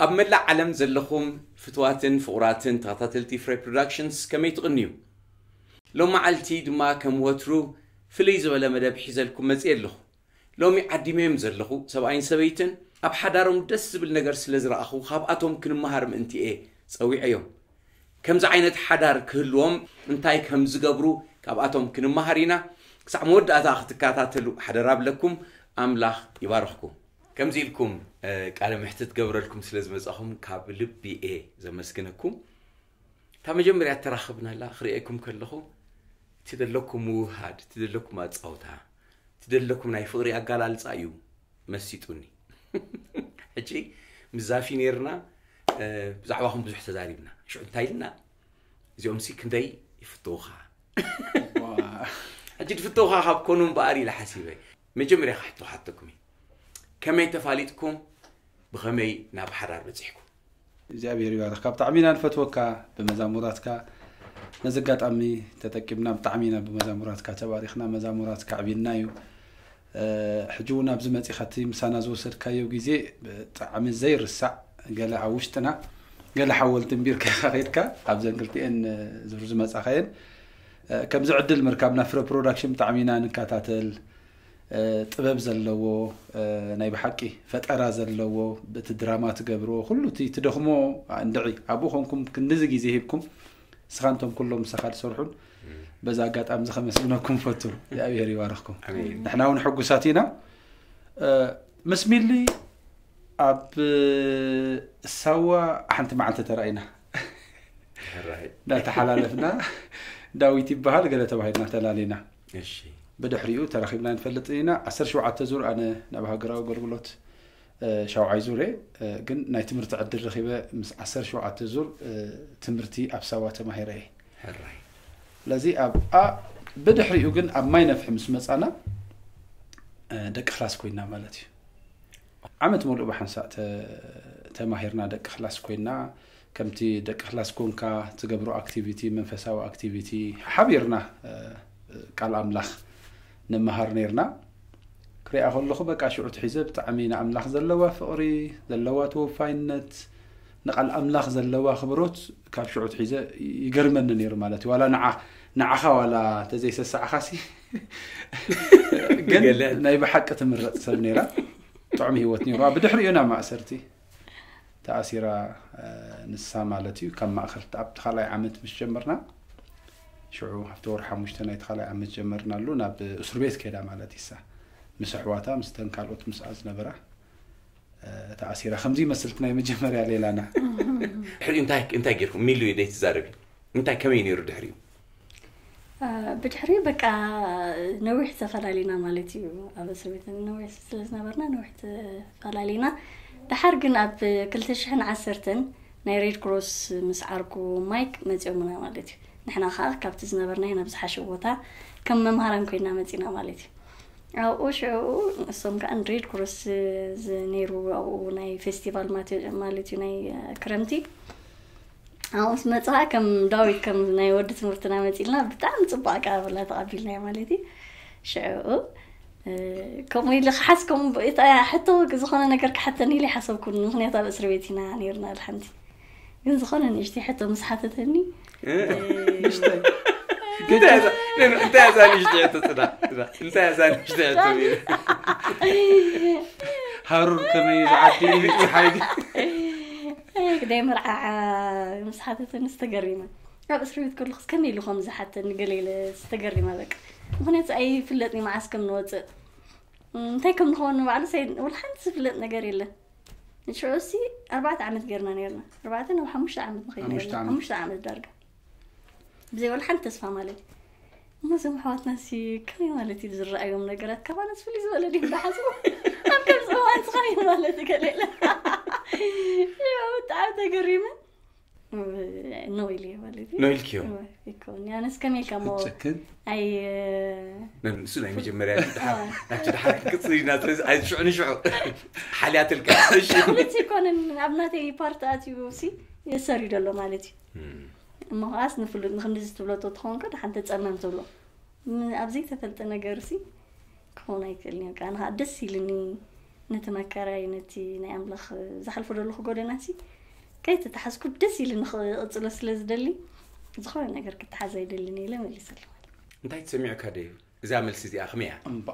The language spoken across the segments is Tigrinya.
ኣብ መላእ ዓለም ዘለኹም ፍትዋትን ፍቑራትን ተኸታተልቲ ፍሬ ፕሮዳክሽንስ ከመይ ትቕንዩ? ሎም መዓልቲ ድማ ከም ወትሩ ፍልይ ዝበለ መደብ ሒዘልኩም መጽእ ኣለኹ። ሎሚ ዓዲመዮም ዘለኹ ሰብኣይን ሰበይትን ኣብ ሓዳሮም ደስ ዝብል ነገር ስለ ዝረኣኹ ካብኣቶም ክንመሃር ምእንቲ እየ ጸዊዐዮም። ከምዚ ዓይነት ሓዳር ክህልዎም እንታይ ከም ዝገብሩ ካብኣቶም ክንመሃር ኢና። ክሳዕ መወዳእታ ክትከታተሉ ሓደራ ብለኩም። ኣምላኽ ይባርኽኩም። ከምዚ ኢልኩም ቃለ ምሕትት ገብረልኩም ስለ ዝመጻኹም ካብ ልቢ እየ ዘመስግነኩም። እታ መጀመርያ ተራኽብናላ ክርእየኩም ከለኹ እቲ ዘለኩም ምውሃድ፣ እቲ ዘለኩም ኣጻውታ፣ እቲ ዘለኩም ናይ ፍቕሪ ኣጋላልጻ እዩ መሲጡኒ። ሕጂ ምስ ዛፊ ነይርና፣ ብዛዕባኹም ብዙሕ ተዛሪብና። ሽዑ እንታይ ኢልና? እዚኦም ሲ ክንደይ ይፍትውኻ። ሕጂ ድፍትውኻ ካብ ኮኑ እምበኣር ኢለ ሓሲበ። መጀመርያ ክሕቶ ሓተኩም እዩ። ከመይ ተፋሊጥኩም? ብኸመይ ናብ ሓዳር በጺሕኩም? እግዚኣብሔር ይባርኽካ። ብጣዕሚ ኢና ንፈትወካ ብመዛሙራትካ። ነዚ ኣጋጣሚ ተጠቂምና ብጣዕሚ ኢና ብመዛሙራትካ ተባሪኽና። መዛሙራትካ ኣዕቢልና እዩ። ሕጂ እውን ኣብዚ መፂኻ እቲ ምሳና ዝወሰድካዮ ግዜ ብጣዕሚ ዘይርሳዕ፣ ገለ ኣብ ውሽጥና ገለ ሓወልቲ እምቢርካ ኢኻ ከይድካ። ኣብዘን ክልቲኤን ዙር ዝመፃኻየን ከምዚ ዕድል ምርካብና ፍረ ፕሮዳክሽን ብጣዕሚ ኢና ንከታተል። ጥበብ ዘለዎ፣ ናይ ብሓቂ ፈጠራ ዘለዎ፣ እቲ ድራማ ትገብሮ ኩሉ እቲ ትደኽሞ እንድዒ ኣብኡ ኮንኩም ክንድዚ ግዜ ሂብኩም ንስኻ እንቶም ኩሎም ምሳኻ ዝሰርሑን በዛ ኣጋጣሚ እዚ ከመስግነኩም ፈቱ። እግዚኣብሔር ይባርኽኩም። ንሕና እውን ሕጉሳት ኢና። ምስ ሚሊ ኣብ ሳዋ ሓንቲ መዓልቲ ተራኢና እንዳተሓላለፍና፣ ዳዊት ይበሃል ገለ ተባሂልና ተላሊና። ብድሕሪኡ ተራኺብና ንፈልጥ ኢና። ዓሰርተ ሸውዓተ ዙር ኣነ ናብ ሃገራዊ ኣገልግሎት ሻውዓይ ዙር እየ። ግን ናይ ትምህርቲ ዕድል ረኺበ ምስ ዓሰርተ ሸውዓተ ዙር ትምህርቲ ኣብ ሳዋ ተማሂረ እየ። ስለዚ ኣብኣ ብድሕሪኡ ግን ኣብ ማይ ነፍሒ ምስ መፃና ደቂ ክላስ ኮይና ማለት እዩ። ዓመት ሙሉእ ብሓንሳእ ተማሂርና ደቂ ክላስ ኮይና። ከምቲ ደቂ ክላስ ኮንካ ትገብሮ ኣክቲቪቲ፣ መንፈሳዊ ኣክቲቪቲ ሓቢርና ቃል ኣምላኽ ንመሃር ነይርና። ክሪኣ ከለኹ በቃ ሽዑ ትሒዘ ብጣዕሚ ንኣምላኽ ዘለዋ ፍቕሪ፣ ዘለዋ ተወፋይነት፣ ንቃል ኣምላኽ ዘለዋ ኣኽብሮት ካብ ሽዑ ትሒዘ ይገርመኒ ነይሩ ማለት እዩ። ዋላ ንዓ ንዓኻ ዋላ ተዘይሰሳዕኻሲ ግን ናይ ብሓቂ ትምረፅ ሰብ ነይራ። ጥዑም ህይወት ነይሩ። ብድሕሪኡ ናብ ማእሰርቲ ተኣሲራ ንሳ ማለት እዩ። ካብ ማእከል ኣብቲ ካልኣይ ዓመት ምስ ጀመርና ሽዑ ኣብቲ ወርሒ ሓሙሽተ ናይቲ ካልኣይ ዓመት ጀመርናሉ ናብ እስር ቤት ከይዳ ማለት ይሳ ምስ ኣሕዋታ ምስተን ካልኦት ምስኣ ዝነበራ ተኣሲራ። ከምዚ ይመስልቲ ናይ መጀመርያ ሌላና። ድሕሪኡ እንታይ እንታይ ጌርኩም? ሚሉ ደይ ትዛረቢ እንታይ ከመይ ነይሩ ድሕሪኡ? ብድሕሪ በቃ ነዊሕ ተፈላሊና ማለት እዩ። ኣብ እስር ቤት ነዊሕ ስለ ዝነበርና ነዊሕ ተፈላሊና። ድሓር ግን ኣብ ክልተ ሽሕን ዓሰርተን ናይ ሬድ ክሮስ ምስ ዓርኩ ማይክ መፂኦምና ማለት እዩ። ንሕና ከዓ ካብቲ ዝነበርናዮ ናብ ዝሓሸ ቦታ ከም መምሃራን ኮይና መፂና ማለት እዩ። ኣብኡ ሽዑ እሶም ከዓ ሬድ ክሮስ ነይሩ ኣብኡ ናይ ፌስቲቫል ማለት እዩ ናይ ክረምቲ ኣብኡስ መፅኻ ከም ዳዊት ከም ናይ ወዲ ትምህርትና መፂልና ብጣዕሚ ፅቡቅ ኣቀባብላ ተቐቢልናዮ ማለት እዩ። ሽዑ ከምኡ ኢለ ክሓስ ከምኡ እታ ሕቶ ዝኾነ ነገር ክሓተኒ ኢለ ሓሰብኩን ምክንያቱ ኣብ እስር ቤት ኢና ነርና ሓንቲ ግን ዝኾነ ንእሽተይ ሕቶ ምስ ሓተተኒ እንታይ እዛ ንእሽተይ ሕቶ ፅዳ እንታይ እዛ ንእሽተይ ሕቶ ሃሩር ከመይ ዝዓዲ ፀሓይ ግዳይ መርዓ ምስ ሓተተኒ ዝተገሪመ ኣብ እስር ቤት ከለኹስ ከመይ ኢሉ ከም ዝሓተኒ ገለ ኢለ ዝተገሪመ በቃ ምክንያቱ ኣይፍለጥኒ መዓስ ከም ንወፅእ እንታይ ከም ንኸውን ንባዕሉ ወላ ሓንቲ ዝፍለጥ ነገር የለን ንሽዑ ሲ ኣርባዕተ ዓመት ገርና ነርና ኣርባዕተ ናብ ሓሙሽተ ዓመት ንኸይድ ሓሙሽተ ዓመት ዳርጋ ብዘይ ወላ ሓንቲ ተስፋ ማለት እዩ እሞ እዞም ኣሕዋትና ሲ ከመይ ማለት እዩ ዝረኣዮም ነገራት ካባና ዝፍልይ ዝበለ ድዮም ዝሓስቡ ኣብ ከምዚ እዋን ዝኸመይ ማለት እዩ ገለ ብጣዕሚ ተገሪመ ነው ኢለ ማለት እዩ ነው ኢልክዮ ይኮን ያነስ ከመይ ኢልካ ሞ ጨክን ኣይ ንሱ ናይ መጀመርያ ድሓር ናብቲ ድሓር ክቅፅል ኢና ስለዚ ኣይሽዑ ንሽዑ ሓልያትልካ እሺ ክልት ይኮንን ኣብ ናተይ ፓርት ኣትዩ ሲ የሰር እዩ ደሎ ማለት እዩ እሞ ከዓስ ንፍሉጥ ንክንድዚ ትብለቶ ትኸውን ከ ድሓን ተፀመም ትብሎ ኣብ ዘይተፈልጠ ነገር ሲ ክኸውን ኣይክእልን እዩ ከዓ ደስ ኢልኒ ነቲ መከራይ፣ ነቲ ናይ ኣምላኽ ዝሓልፎ ዘለኹ ጎደናሲ ከይተተሓዝኩ ደስ ኢሉ ንኽቕጽሎ ስለ ዝደሊ፣ ዝኾነ ነገር ክተሓዝ ኣይደልን ኢለ መሊሰሉ። እንታይ ተሰሚዑካ ደዩ? እዛ መልሲ እዚኣ ከመይ እያ? እምባ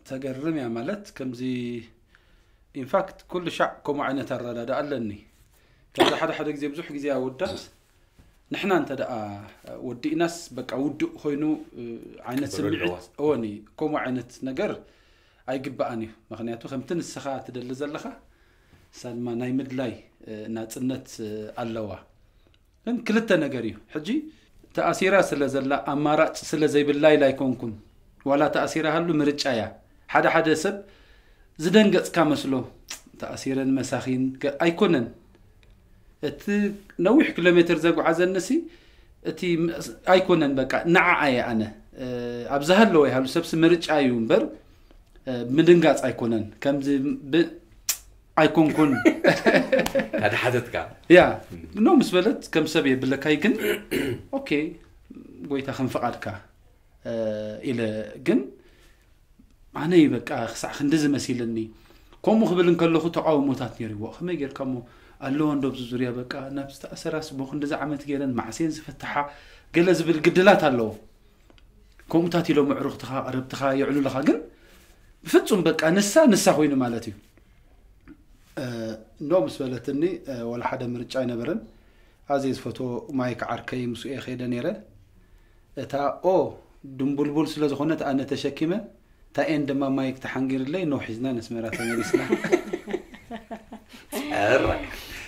ተገርም እያ። ማለት ከምዚ ኢንፋክት ኩሉ ሻዕ ከምኡ ዓይነት ኣረዳዳ ኣለኒ። ከዚ ሓደ ሓደ ግዜ ብዙሕ ግዜ ኣወዳት ንሕና እንተ ደኣ ወዲእናስ በቃ ውዱእ ኮይኑ ዓይነት ስምዒት እወኒ ከምኡ ዓይነት ነገር ኣይግባኣን እዩ። ምክንያቱ ከምቲ ንስኻ ትደሊ ዘለኻ እሳ ድማ ናይ ምድላይ ናፅነት ኣለዋ። ግን ክልተ ነገር እዩ። ሕጂ ተኣሲራ ስለ ዘላ ኣማራጭ ስለ ዘይብላ ኢላ ኣይኮንኩን። ዋላ ተኣሲራ ሃሉ ምርጫ እያ። ሓደ ሓደ ሰብ ዝደንገፅካ መስሎ ተኣሲረን መሳኺን ገ- ኣይኮነን። እቲ ነዊሕ ኪሎ ሜትር ዘጓዓዘንሲ እቲ ም- ኣይኮነን። በቃ ንዓኣ እየ ኣነ እ፣ ኣብ ዝሃለወ ይሃሉ ሰብሲ ምርጫ እዩ እምበር እ፣ ምድንጋፅ ኣይኮነን። ከምዚ ብ- ኣይኮንኩን ሓደ ሓተትካ ያ ኖ ምስ በለት ከም ሰብ የብለካይ ግን ኦኬ ጎይታ ከም ፍቓድካ እ፣ ኢለ ግን ኣነ በቃ ክሳዕ ክንድዚ መሲልኒ ከምኡ ክብል እንከለኹ ተቃውሞታት ነይርዎ። ከመይ ጌርካ እሞ ኣለዎ እንዶ ኣብዚ ዙርያ በቃ ናብ ዝተኣሰራስ እሞ ክንድዚ ዓመት ገይረን ማዕሴን ዝፈትሓ ገለ ዝብል ግድላት ኣለዎ። ከምኡታት ኢሎም ኣዕሩኽትኻ ቀረብትኻ የዕሉልኻ ግን ብፍጹም በቃ ንሳ ንሳ ኮይኑ ማለት እዩ። እ፣ እንዶ ምስ በለትኒ እ፣ ወላ ሓደ ምርጫ ኣይነበረን። ኣዝየ ዝፈትዎ ማይክ ዓርከይ ምስኡ እየ ከይደ ነይረ። እታ ኦ ድንቡልቡል ስለ ዝኾነት ኣነ ተሸኪመ እታ ኤን ድማ ማይክ ተሓንጊርለይ ኖ ሒዝና ነስመራ ተመሊስና። ጸረ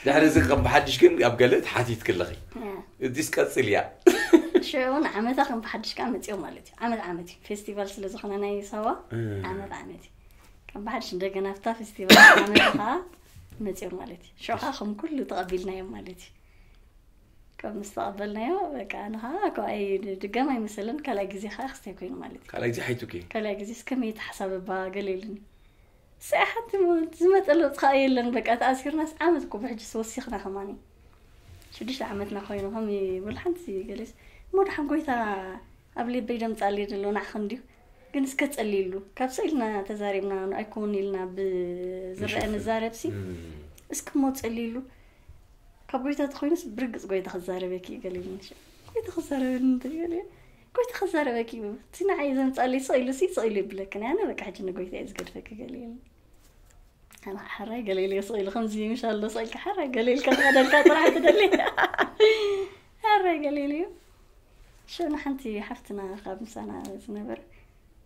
ድሕሪ እዚ ከም ብሓድሽ ግን ኣብ ገለ ተሓቲትክ ኣለኺ እዚስ ቀጽል እያ ሽዑ እውን ዓመታ ከም ብሓድሽ ከዓ መፅኦ ማለት እዩ። ዓመት ዓመት እዩ ፌስቲቫል ስለ ዝኾነ ናይ ሳዋ ዓመት ዓመት እዩ። ከም ብሓድሽ እንደገና ኣብታ ፌስቲቫል ዓመት ከዓ መፅኦ ማለት እዩ። ሽዑ ከዓ ከም ኩሉ ተቐቢልናዮም ማለት እዩ። ከም ምስ ተቐበልናዮ በቃ ንኻ ኮኣይ ድጋም ኣይመሰለን። ካልኣይ ግዜ ከዓ ክስታይ ኮይኑ ማለት እዩ። ካልኣይ ግዜ ሓይቱኪ ካልኣይ ግዜ እስከመይ ተሓሳብባ ገለ ኢሉኒ። እሰይ ሓንቲ ዝመፀ ለውጢ ከዓ የለን። በቃ ተኣሲርናስ ዓመት እኮ ብሕጅስ ወሲኽና ከማኒ ሽዱሽተ ዓመትና ኮይኑ ከም ይብል ሓንቲ ገሌስ እሞ ደሓን ጎይታ ኣብ ልበይ ደምፃለይ ዘሎ ናዕኸ እንዲዩ ግን እስከ ፀልይሉ ካብ ስእልና ተዛሪብና ኣይኮን ኢልና ብዝረአ ንዛረብሲ እስኪ እሞ ፀልይሉ ካብ ጎይታ ተኮይኑስ ብርግፅ ጎይታ ክዛረበኪ እዩ ገለ ኢሉኒ። ጎይታ ክዛረበኒ እንተ ገለ ጎይታ ክዛረበኪ እዩ እቲ ንዓይ ዘምፃለይ ስቕ ኢሉ ሲ ስቕ ኢሉ ይብለክን ኣነ በቃ ሕጂ ንጎይታ እየ ዝገድፈኪ ገለ ኢሉኒ። ኣነ ሓራይ ገለ ኢለ ስቕ ኢሉ ከምዚ ምሻሎ ስቕ ኢልካ ሓራይ ገለ ኢልካ ትቐደልካ ጥራሕ ትደሊ ሓራይ ገለ ኢሉ እዩ። ሽዑ ንሓንቲ ሓፍትና ካብ ምሳና ዝነበረ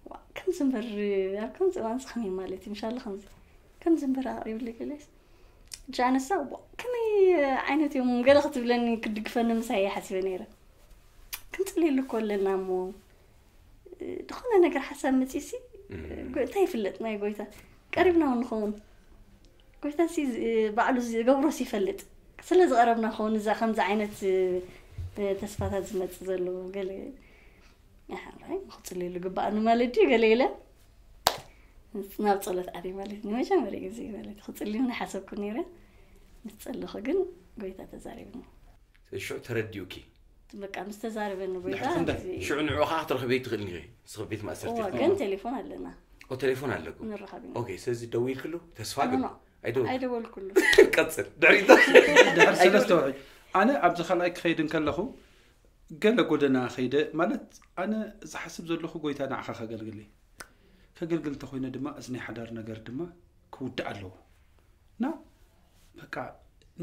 ዋ፣ ከምዚ እምበር ኣብ ከምዚ እዋን ስኸመይ ማለት እዩ ምሻሎ ከምዚ ከምዚ እምበር ኣቕሪብሊ ገለስ ጃነሳ ዋ፣ ከመይ ዓይነት እዮም ገለ ክትብለኒ ክድግፈኒ ምሳይ እየ ሓሲበ ነይረ። ክንፅልየሉ እኮ ኣለና እሞ ዝኾነ ነገር ሓሳብ መፂሲ እንታይ ይፍለጥ ናይ ጎይታ ቀሪብና እውን ንኸውን ጎይታ ሲ ባዕሉ ዝገብሮስ ይፈልጥ ስለ ዝቐረብና ክኸውን እዛ ከምዚ ዓይነት ተስፋታት ዝመፅእ ዘሎ ገለ ሓራይ ክፅልየሉ ግባኣኒ ማለት ድዩ ገለ ኢለ ናብ ፀሎት ኣትየ ማለት ንመጀመርያ ግዜ ማለት ክፅልዩ ንሓሰብኩ ነይረ ምስ ፀለኹ ግን ጎይታ ተዛሪብኒ ሽዑ ተረዲኡኪ በቃ ምስ ተዛረበኒ ጎይታ ድሕሪ ክንደይ? እዚ- ሽዑ ንዑ ከዓ ክትረኽበይ ትኽእል ኒኺ ንስኺ ቤት ማእሰርቲ እዋ ኢኹም። ግን ቴሌፎን ኣለና ኦ ቴሌፎን ኣለኩም ንራኸብ ኢና ኦኬ ስለዚ ደዊልክሉ ተስፋ ግን ኖ፣ ኣይደውል ኣይደወልኩሉ ቀፅል ድሕሪቶ ድሕሪ ሰለስተ ወርሒ ኣነ ኣብዚ ካልኣይ ክኸይድ እንከለኹ ገለ ጎደና ከይደ ማለት ኣነ ዝሓስብ ዘለኹ ጎይታ ንዓኻ ከገልግል እየ። ከገልግል እንተኮይነ ድማ እዚ ናይ ሓዳር ነገር ድማ ክውዳእ ኣለዎ እና በቃ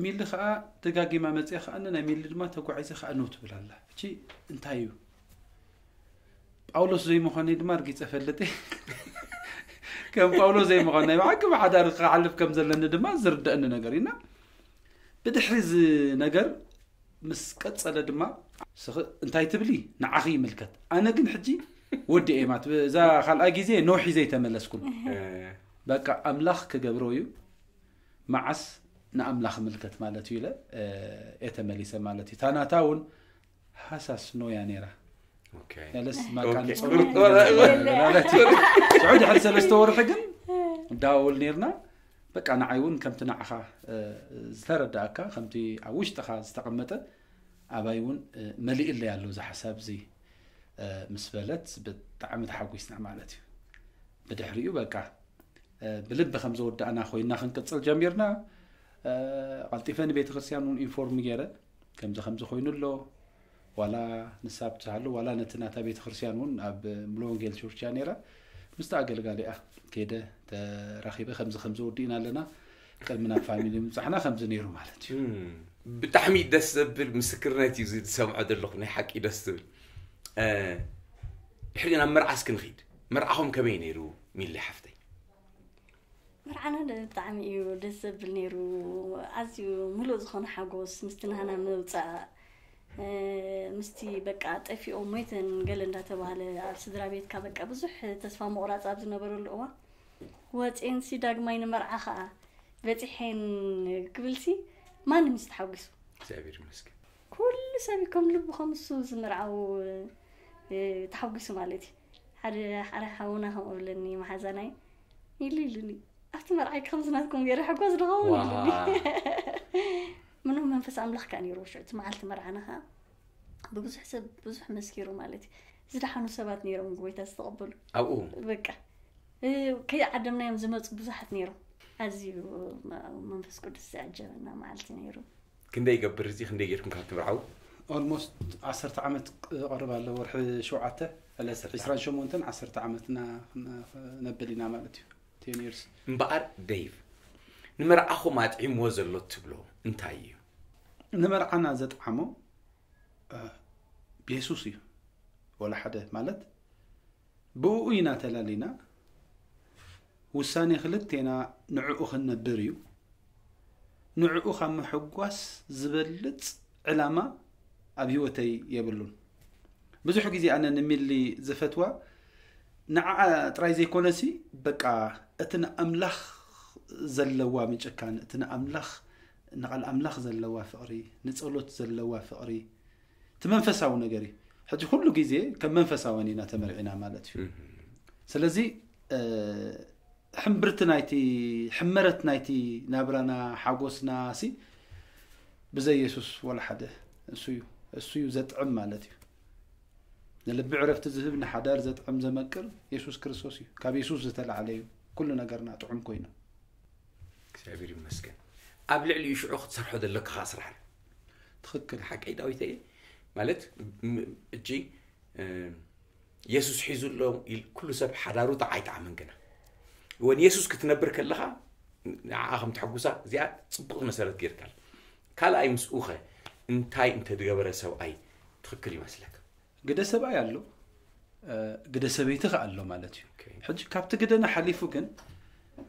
ሚሊ ከዓ ደጋጊማ መፅያ ከዓ ናይ ሚሊ ድማ ተጓዒዘ ከዓ ነው ትብል ኣላ። እቺ እንታይ እዩ ጳውሎስ ዘይምዃነይ ድማ ርጊፀ ፈልጥ እየ። ከም ጳውሎስ ዘይምዃን ናይ ብሓቂ ብሓዳር ክሓልፍ ከም ዘለኒ ድማ ዝርደአኒ ነገር እዩ እና ብድሕሪ እዚ ነገር ምስ ቀፀለ ድማ ስኺ እንታይ ትብሊ ንዓኺ ይምልከት ኣነ ግን ሕጂ ወዲ ኤማት እዛ ካልኣይ ግዜ ኖሒ ዘይተመለስኩን በቃ ኣምላኽ ክገብሮ እዩ መዓስ ንኣምላኽ ምልከት ማለት እዩ ኢለ እየ ተመሊሰ ማለት እዩ ታናታ እውን ሃሳስ ኖያ ነይራ ኦኬ ያለስ ማቃን ኦኬ። ጸሎት ወረ- ወረ- ማለት እዩ። ሽዑ ድሕሪ ሰለስተ ወርሒ ግን ዳውል ነርና በቃ ንዓይ እውን ከምቲ ንዓኻ ዝተረዳእካ ከምቲ ኣብ ውሽጥኻ ዝተቐመጠ ኣባይ እውን መሊእለይ ኣሎ እዚ ሓሳብ እዚ ምስ በለት ብጣዕሚ ተሓጒስና ማለት እዩ ብድሕሪኡ በቃ ብልቢ ከም ዘወዳእና ኮይና ክንቅጽል ጀሚርና። ቀልጢፈ ንቤተ ክርስቲያን እውን ኢንፎርም ገይረ፣ ከምዚ ከምዚ ኮይኑ ኣሎ፣ ዋላ ንሳ ብትሃሉ ዋላ ነቲ ናታ ቤተ ክርስቲያን እውን ኣብ ሙሉ ወንጌል ቸርች እያ ነይራ። ምስቲ ኣገልጋሊኣ ከይደ ተራኺበ፣ ከምዚ ከምዚ ወዲእና ኣለና፣ ቅድሚ ናብ ፋሚሊ ምብጻሕና ከምዚ ነይሩ ማለት እዩ። ብጣዕሚ ደስ ዘብል ምስክርነት እዩ ዝሰምዖ ዘለኹ። ናይ ሓቂ ደስ ዝብል። ድሕሪ ናብ መርዓ እስኪ ንኺድ። መርዓኹም ከመይ ነይሩ? ሚሊ ሓፍተይ፣ መርዓና ብጣዕሚ እዩ ደስ ዘብል ነይሩ። ኣዝዩ ምሉእ ዝኾነ ሓጎስ ምስቲ ናህና ምውፃእ፣ ምስቲ በቃ ጠፊኦም ሞይተን ገለ እንዳተባሃለ ኣብ ስድራ ቤትካ በቃ ብዙሕ ተስፋ ምቑራፅ ኣብ ዝነበረሉ እዋን፣ ወፅኤንሲ ዳግማይ ንመርዓ ከዓ በፂሐን ክብልሲ፣ ማንም ምስ ተሓጒሱ። እግዚኣብሔር ይመስገን። ኩሉ ሰብ ከም ልቡ ከም እሱ ዝምርዓው ተሓጒሱ ማለት እዩ። ሓደ ሓደ ሓውና ከምኡ ብለኒ፣ መሓዛናይ ኢሉ ኢሉኒ፣ ኣብቲ መርዓይ ከምዚ ናትኩም ገይረ ሕጎስ ዝኸውን ኢሉኒ። ምኑ መንፈስ ኣምላኽ ከዓ ነይሩ ሽዑ እቲ መዓልቲ መርዓና ከዓ ብብዙሕ ሰብ ብዙሕ መስኪሩ ማለት እዩ። ዝደሓኑ ሰባት ነይሮም ጎይታ ዝተቐበሉ። ኣብኡ በቃ ከይዓደምናዮም ዝመፁ ብዙሓት ነይሮም። ኣዝዩ መንፈስ ቅዱስ ዝዓጀበና መዓልቲ ነይሩ። ክንደይ ይገብር እዚ? ክንደይ ጌርኩም ካብ ትምርዓው? ኦልሞስት ዓሰርተ ዓመት ቀርብ ኣሎ። ወርሒ ሸውዓተ ዕለት ዕስራን ሸሞንተን ዓሰርተ ዓመትና ነብል ኢና ማለት እዩ። ቴን ይርስ። እምበኣር ደይቭ፣ ንመርዓኹም ኣጥዒምዎ ዘሎ ትብሎ እንታይ እዩ? ንመርዓና ዘጥዓሞ ብየሱስ እዩ። ወላ ሓደ ማለት ብእኡ ኢና ተላሊና። ውሳኔ ክልቴና ንዕኡ ክንነብር እዩ። ንዕኡ ካብ ምሕጓስ ዝበልፅ ዕላማ ኣብ ህይወተይ የብሉን። ብዙሕ ግዜ ኣነ ንሚሊ ዝፈትዋ ንዓኣ ጥራይ ዘይኮነሲ፣ በቃ እቲ ንኣምላኽ ዘለዋ ምጭካን፣ እቲ ንኣምላኽ ንቓል ኣምላኽ ዘለዋ ፍቕሪ፣ ንጸሎት ዘለዋ ፍቕሪ፣ እቲ መንፈሳዊ ነገር እዩ። ሕጂ ኩሉ ግዜ ከም መንፈሳውያን ኢና ተመርዒና ማለት እዩ። ስለዚ ሕምብርቲ ናይቲ ሕመረት ናይቲ ናብራና ሓጎስና ሲ ብዘይ የሱስ ወላ ሓደ እሱ እዩ። እሱ እዩ ዘጥዕም ማለት እዩ። ንልቢ ዕረፍቲ ዝህብ ንሓዳር ዘጥዕም ዘመቅር የሱስ ክርስቶስ እዩ። ካብ የሱስ ዝተላዕለ እዩ ኩሉ ነገርና ጥዑም ኮይኑ። እግዚኣብሔር ይመስገን። ኣብ ልዕሊኡ ሽዑ ክትሰርሖ ዘለካ ከዓ ስራሕ ኣሎ። ትኽክል። ሓቀይ ዳዊተይ ማለት እጂ የሱስ ሒዙ ኣሎ ኢል ኩሉ ሰብ ሓዳሩ ጣዓ ኣይጠዓመን ገና። ወን የሱስ ክትነብር ከለኻ ንዓኣ ከም ትሕጉሳ እዚኣ ጽቡቕ መሰረት ጌርካል። ካልኣይ ምስኡ ኸ እንታይ እንተዝገበረ ሰብኣይ ትኽክል ይመስለካ? ግደ ሰብኣይ ኣሎ፣ ግደ ሰበይቲ ከ ኣሎ ማለት እዩ። ሕጂ ካብቲ ግደና ሓሊፉ ግን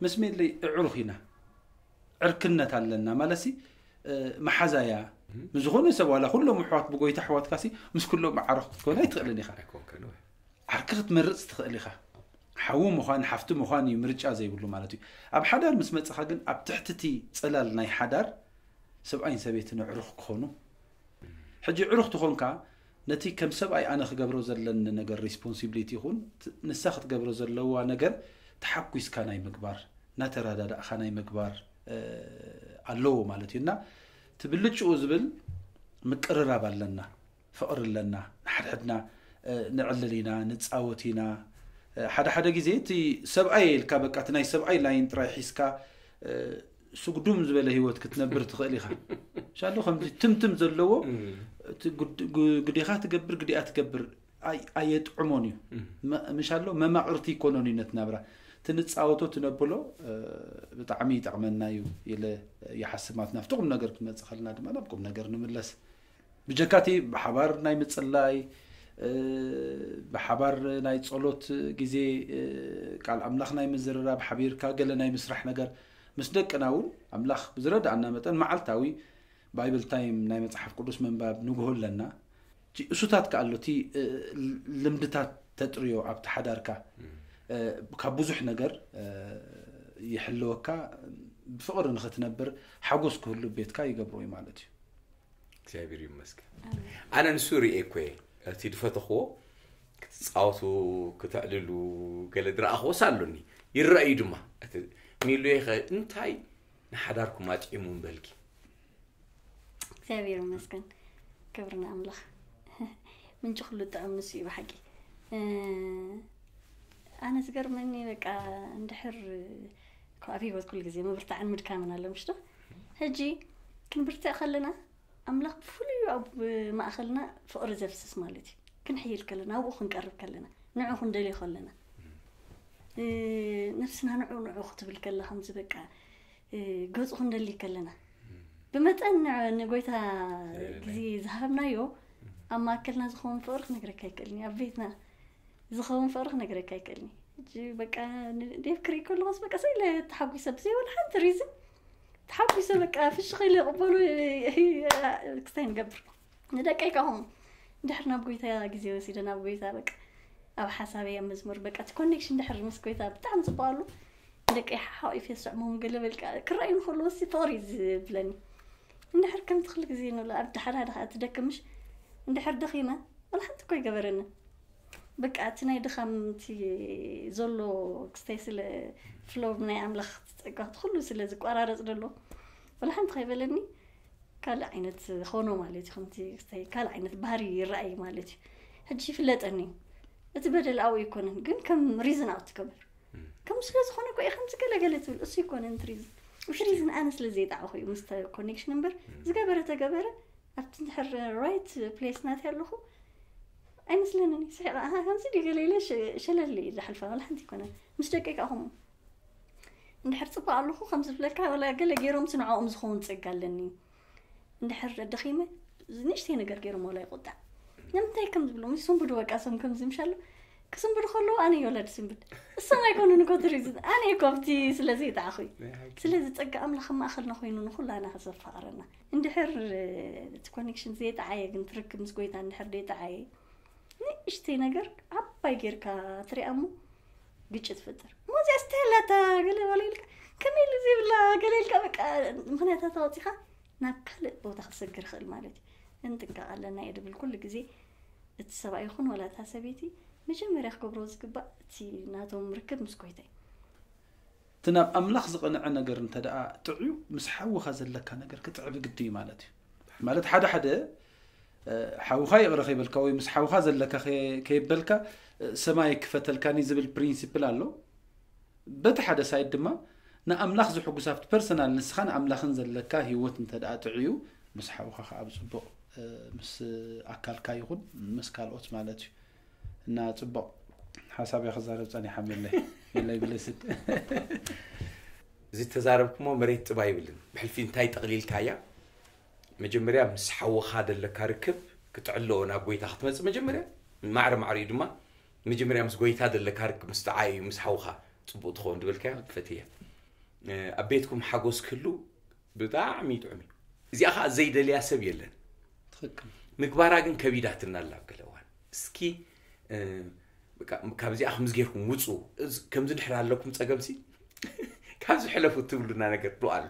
ምስ ሜለይ እዕሩኽ ኢና፣ ዕርክነት ኣለና ማለት ሲ መሓዛያ ምስ ዝኾነ ሰብ ዋላ ኩሎም ኣሕዋት ብጎይታ ኣሕዋትካ ሲ ምስ ኩሎም መዓርኽ ክትኮን ኣይትኽእልን ኢኻ። ዓርኪ ክትመርጽ ትኽእል ኢኻ። ሓዉ ምዃን ሓፍቲ ምዃን እዩ ምርጫ ዘይብሉ ማለት እዩ። ኣብ ሓዳር ምስ መጽኻ ግን ኣብ ትሕቲ እቲ ጽላል ናይ ሓዳር ሰብኣይን ሰበይትን ኣዕሩኽ ክኾኑ። ሕጂ ዕሩኽ ትኾንካ ነቲ ከም ሰብኣይ ኣነ ክገብሮ ዘለኒ ነገር ሪስፖንሲቢሊቲ ይኹን ንሳ ክትገብሮ ዘለዋ ነገር ተሓጒስካ ናይ ምግባር እናተረዳዳእኻ ናይ ምግባር ኣለዎ ማለት እዩ። እና ትብልጭኡ ዝብል ምቅርራብ ኣለና፣ ፍቕሪ ኣለና፣ ንሓድሕድና ነዕልል ኢና፣ ንፃወት ኢና። ሓደ ሓደ ግዜ እቲ ሰብኣይ ኢልካ በቃ እቲ ናይ ሰብኣይ ላይን ጥራይ ሒዝካ ስጉዱም ዝበለ ህይወት ክትነብር ትኽእል ኢኻ። ሻሎ ከምዚ ትምትም ዘለዎ ግዴኻ ትገብር ግዲኣ ትገብር ኣየጥዕሞን እዩ። ምሻሎ መማቕርቲ ይኮኖን እዩ ነቲ ናብራ። ትንፃወቶ ትነብሎ ብጣዕሚ ይጠቕመና እዩ ኢለ ይሓስብ። ማለት ናብቲ ቁም ነገር ክንመፅእ ከለና ድማ ናብ ቁም ነገር ንምለስ። ብጀካቲ ብሓባር ናይ ምፅላይ፣ ብሓባር ናይ ፀሎት ግዜ፣ ቃል ኣምላኽ ናይ ምዝርራብ፣ ሓቢርካ ገለ ናይ ምስራሕ ነገር ምስ ደቅና እውን ኣምላኽ ብዝረድኣና መጠን መዓልታዊ ባይብል ታይም ናይ መፅሓፍ ቅዱስ ምንባብ ንግሆ ኣለና። እሱታት ከኣ ኣሎ እቲ ልምድታት ተጥርዮ ኣብቲ ሓዳርካ ካብ ብዙሕ ነገር ይሕልወካ። ብፍቕሪ ንኽትነብር ሓጎስ ክህሉ ቤትካ ይገብሮ እዩ ማለት እዩ። እግዚኣብሔር ይመስገን። ኣነ ንሱ ርኤ እኮ እየ። እቲ ዝፈተኽዎ ክትፃወቱ፣ ክተዕልሉ ገለ ዝረኣኽዎስ ኣሎኒ፣ ይረኣዩ ድማ። እቲ ሚሉየ ኸ እንታይ ንሓዳርኩም ኣጥዒሙ ምበልኪ? እግዚኣብሔር ይመስገን። ክብሪ ንኣምላኽ። ምንጪ ኩሉ ጥዑም ንሱ እዩ ብሓቂ። ኣነ ዝገርመኒ በቃ እንድሕር ኣብ ህይወት ኩሉ ግዜ ምብርታዕን ምድካምን ኣሎ ምሽ ዶ? ሕጂ ክንብርትዕ ከለና ኣምላኽ ብፍሉይ ኣብ ማእኸልና ፍቕሪ ዘፍስስ ማለት እዩ። ክንሕይል ከለና ኣብኡ ክንቀርብ ከለና ንዑ ክንደልዮ ከለና ነፍስና ንዑ ንዑ ክትብል ከላ ከምዚ በቃ ገጹ ክንደሊ ከለና ብመጠን ንጎይታ ግዜ ዝሃብናዮ ኣብ ማእከልና ዝኸውን ፍቕሪ ክነግረካ ኣይክእልን ኣብ ቤትና ዝኸውን ፍቕሪ ክነግረካ ኣይክእልን ሕጂ በቃ ዴቭ ክርኢ ከለኹስ በቃ ሰኢለ ተሓጒሰ ብዘይ ወላ ሓንቲ ሪዝን ተሓጒሰ በቃ ፍሽኽ ኢለ ይቕበሉ ክስታይ ንገብር ንደቀይ ካኹም እንድሕር ናብ ጎይታ ግዜ ወሲደ ናብ ጎይታ በቃ ኣብ ሓሳበይ ኣብ መዝሙር በቃ እቲ ኮኔክሽን ድሕር ምስ ጎይታ ብጣዕሚ ፅቡቅ ኣሎ ደቀይ ሓሓቂፍ የስዕሞም ገለ በልካ ክረኣዩ ንከለዎ ሲ ፍቕሪ እዩ ዝብለኒ እንድሕር ከምቲ ክል ግዜ ንብሎ ኣብ ሓደ ሓደ ከዓ ትደክምሽ እንድሕር ደኺመ ወላ ሓንቲ እኮ ይገበረኒ በቃ እቲ ናይ ድኻም እቲ ዘሎ ክስታይ ስለ ፍሎ ናይ ኣምላኽ ጸጋ ኩሉ ስለ ዝቋራረጽ ዘሎ ወላ ሓንቲ ከይበለኒ ካልእ ዓይነት ኾኖ ማለት እዩ ከምቲ ክስታይ ካልእ ዓይነት ባህሪ ይረኣይ ማለት እዩ ሕጂ ይፍለጠኒ እዩ እቲ በደል ኣብኡ ይኮነን ግን ከም ሪዝን ኣውት ትገብር ከም ስለ ዝኾነ እኮ ከምዚ ገለገለ ትብል እሱ ይኮነን እቲ ሪዝን እቲ ሪዝን ኣነ ስለ ዘይጣዕኹ እዩ ምስ ኮኔክሽን እምበር ዝገበረ ተገበረ ኣብቲ እንድሕር ራይት ፕሌስ ናት ኣለኹ ኣይመስለንን እዩ ስሒቐ ኣሃ ከምዚ ድዩ ገለ ኢለ ሸለል እዩ ዝሓልፋ ወላ ሓንቲ ይኮነ ምስ ደቀይ ከዓ ከምኡ እንድሕር ፅቡቅ ኣለኹ ከም ዝብለካ ወላ ገለ ገይሮም ንዕኦም ዝኸውን ፀጋ ኣለኒ እንድሕር ደኺመ ንእሽተይ ነገር ገይሮም ወላ ይቆጣዕ ንምንታይ ከም ዝብሎም ይስንብዱ በቃ ሰም ከም ዝምሻሉ ክስንብዱ ከለዉ ኣነ እየ ወላ ዝስንብድ እሶም ኣይኮኑን እኮ እቲ ሪዝን ኣነ እየ ኮ ኣብቲ ስለ ዘይጣዕኹ እዩ ስለዚ ፀጋ ኣምላኽ ማእኸልና ኮይኑ ንኩላና ከዘፋቕረና እንድሕር እቲ ኮኔክሽን ዘይጠዓየ ግን ትርክብ ምስ ጎይታ እንድሕር ዘይጠዓየ ንእሽተይ ነገር ዓባይ ጌርካ ትሪኣ እሞ ግጭት ፍጥር እሞ እዚኣ ስተላታ ገለ ባለ ኢልካ ከመይ ኢሉ ዘይብላ ገለ ኢልካ በቃ ምክንያታት ኣወፂኻ ናብ ካልእ ቦታ ክሰግር ይኽእል ማለት እዩ እንጥንቀቕ ኣለና እየ ድብል ኩሉ ግዜ እቲ ሰብኣይ ይኹን ወላ እታ ሰበይቲ መጀመርያ ክገብሮ ዝግባእ እቲ ናቶም ርክብ ምስ ጎይታ እዩ እቲ ናብ ኣምላኽ ዝቐንዐ ነገር እንተ ደኣ ጥዕዩ ምስ ሓውኻ ዘለካ ነገር ክጥዕብ ግዲ እዩ ማለት እዩ ማለት ሓደ ሓደ ሓውኻ ይቕረ ከይበልካ ወይ ምስ ሓውኻ ዘለካ ከይበልካ ሰማይ ክፈተልካኒ ዝብል ፕሪንሲፕል ኣሎ በቲ ሓደ ሳይድ ድማ ንኣምላኽ ዝሕጉስ ኣብቲ ፐርሰናል ንስኻን ኣምላኽን ዘለካ ህይወት እንተ ደኣ ጥዕዩ ምስ ሓውኻ ከዓ ብፅቡቕ ምስ ኣካልካ ይኹን ምስ ካልኦት ማለት እዩ እና ፅቡቕ ሓሳብ እያ ክዛረብ ፀኒሓ የለይ የለይ ብለስድ እዚ ተዛረብኩሞ መሬት ጥብ ኣይብልን ብሕልፊ እንታይ ጠቕሊልካያ መጀመርያ ምስ ሓወኻ ደለካ ርክብ ክጥዕሎ ናብ ጎይታ ክትመፅእ መጀመርያ ማዕረ ማዕሪኡ ድማ መጀመርያ ምስ ጎይታ ደለካ ርክብ ምስ ጠዓይ እዩ ምስ ሓውኻ ፅቡቅ ትኸውን ዝበልካዮ ክፈትያ ኣብ ቤትኩም ሓጎስ ክህሉ ብጣዕሚ ይጥዑም እዩ እዚኣ ከዓ ዘይደልያ ሰብ የለን ትኽክል ምግባራ ግን ከቢዳትና ኣላ ኣብ ገለ እዋን እስኪ እ፣ በቃ፣ ካብዚኣ ከምዚ ጌርኩም ውፁ እዚ- ከምዚ ድሕር ኣለኩም ፀገምሲ ካብ ዝሕለፉ ትብሉና ነገር ዶ ኣሎ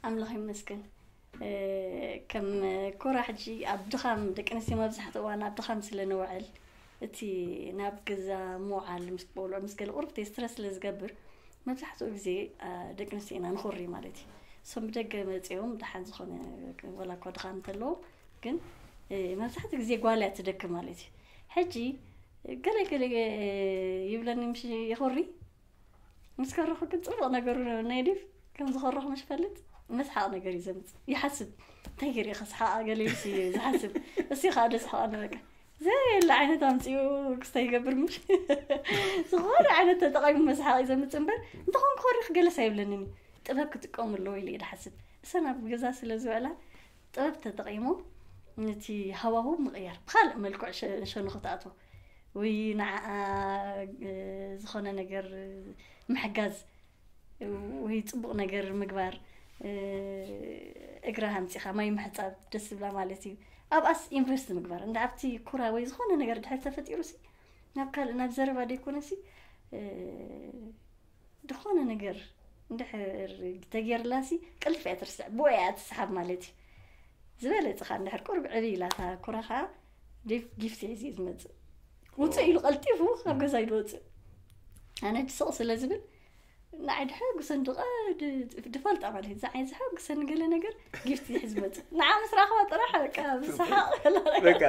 ኣምላኽ ይመስገን እ፣ ከም ኮራ ሕጂ ኣብ ድኻም ደቂ ኣንስትዮ መብዛሕትኡ እዋን ኣብ ድኻም ስለ ንውዕል እቲ ናብ ገዛ ምውዓል ምስ ቆልዑ ምስ ገለ ቁርብተይ ስትረስ ስለ ዝገብር መብዛሕትኡ ግዜ እ፣ ደቂ ኣንስትዮ ኢና ንኹሪ ማለት እዩ እሶም ብደገ መፅኦም ደሓን ዝኾነ ወላ እኳ ድኻም እንተለዎም ግን እ፣ መብዛሕትኡ ግዜ ጓል እያ ትደክም ማለት እዩ ሕጂ ገለ ገለ እ፣ ይብለኒ ምሽ ይኹሪ ምስ ከረኹ ግን ፅቡቕ ነገሩ ናይ ዲፍ ከም ዝኸረኹ ምሽ ፈልጥ መስሓቕ ነገር እዩ ዘምፅ ይሓስብ እንታይ ገይረ ከስሓቕ ገለ ኢሉስ እዩ ዝሓስብ እሱ ከዓ ደስሓቕ ንበቃ ዘየለ ዓይነት ኣምፅኡ ክስታይ ይገብር ምሽ ዝኾነ ዓይነት ተጠቒሙ መስሓቕ እዩ ዘምፅ እምበር እንተኾን ክኸሪኽ ገለስ ኣይብለንን እዩ ጥበብ ክጥቀሙ ኣለዎ ኢለ እዩ ዝሓስብ እሰን ኣብ ገዛ ስለ ዝውዕላ ጥበብ ተጠቒሞም ነቲ ሃዋሁ ምቕያር ብካልእ መልክዕ ሸ- ሸንኹ ትኣትዎ ወይ ንዓኣ እ፣ ዝኾነ ነገር ምሕጋዝ ወይ ፅቡቕ ነገር ምግባር እ፣ እግራ ሃምፂኻ ማይ ምሕፃብ ደስ ዝብላ ማለት እዩ ኣብኣስ ኢንቨስት ምግባር እንደ ኣብቲ ኩራ ወይ ዝኾነ ነገር ድሕር ተፈጢሩ ሲ ናብ ካልእ ናብ ዘረባ ደይኮነ ሲ እ፣ ዝኾነ ነገር እንድሕር ተጌርላሲ ቅልፍ እያ ትርስዕ ብኡ እያ ትስሓብ ማለት እዩ ዝበለፅኻ እንድሕር ቁርብ ዕብ ኢላታ ኩራ ከዓ ጊፍቲ ሒዙ እዩ ዝመፅእ ውፅእ ኢሉ ቀልጢፉ ካብ ገዛ እዩ ዝወፅእ ኣነ ሕጂ ስቕ ስለ ዝብል ንዓይ ድሕር ግሰን ድቐ ድፈልጣ ማለት እዩ ዝዓይ ዝሕር ግሰን ገለ ነገር ጊፍቲ ይሕዝ መፅእ ንዓ ምስ ረኸባ ጥራሕ በቃ ብሰሓቕ በቃ።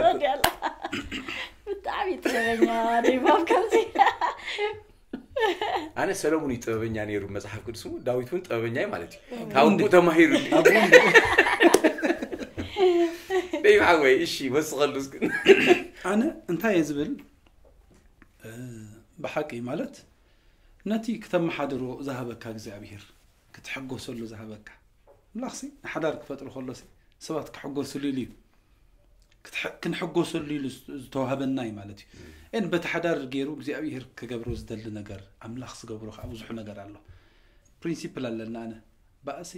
ብጣዕሚ ጥበበኛ ደይባብ ከምዚ ኣነ ሰለሙን እዩ ጥበበኛ ነይሩ መጽሓፍ ቅዱስ፣ ዳዊት እውን ጥበበኛ እዩ ማለት እዩ። ካብ ኣቦኡ ተማሂሩ። ደይ ሓወይ፣ እሺ፣ ወስኸሉ እስኪ። ኣነ እንታይ እየ ዝብል፣ እ፣ ብሓቂ ማለት ነቲ ክተመሓድሮ ዝሃበካ እግዚኣብሔር፣ ክትሕጎሰሉ ዝሃበካ ኣምላኽሲ፣ ንሓዳር ክፈጥሩ ከሎሲ ሰባት ክሕጎስሉ ኢሉ እዩ። ክትሕ-፣ ክንሕጎሰሉ ኢሉ ዝተዋህበና እዩ ማለት እዩ። እን በቲ ሓዳር ገይሩ እግዚኣብሔር ክገብሮ ዝደሊ ነገር፣ ኣምላኽ ዝገብሮ ከዓ ብዙሕ ነገር ኣሎ። ፕሪንሲፕል ኣለና። ኣነ ባእሲ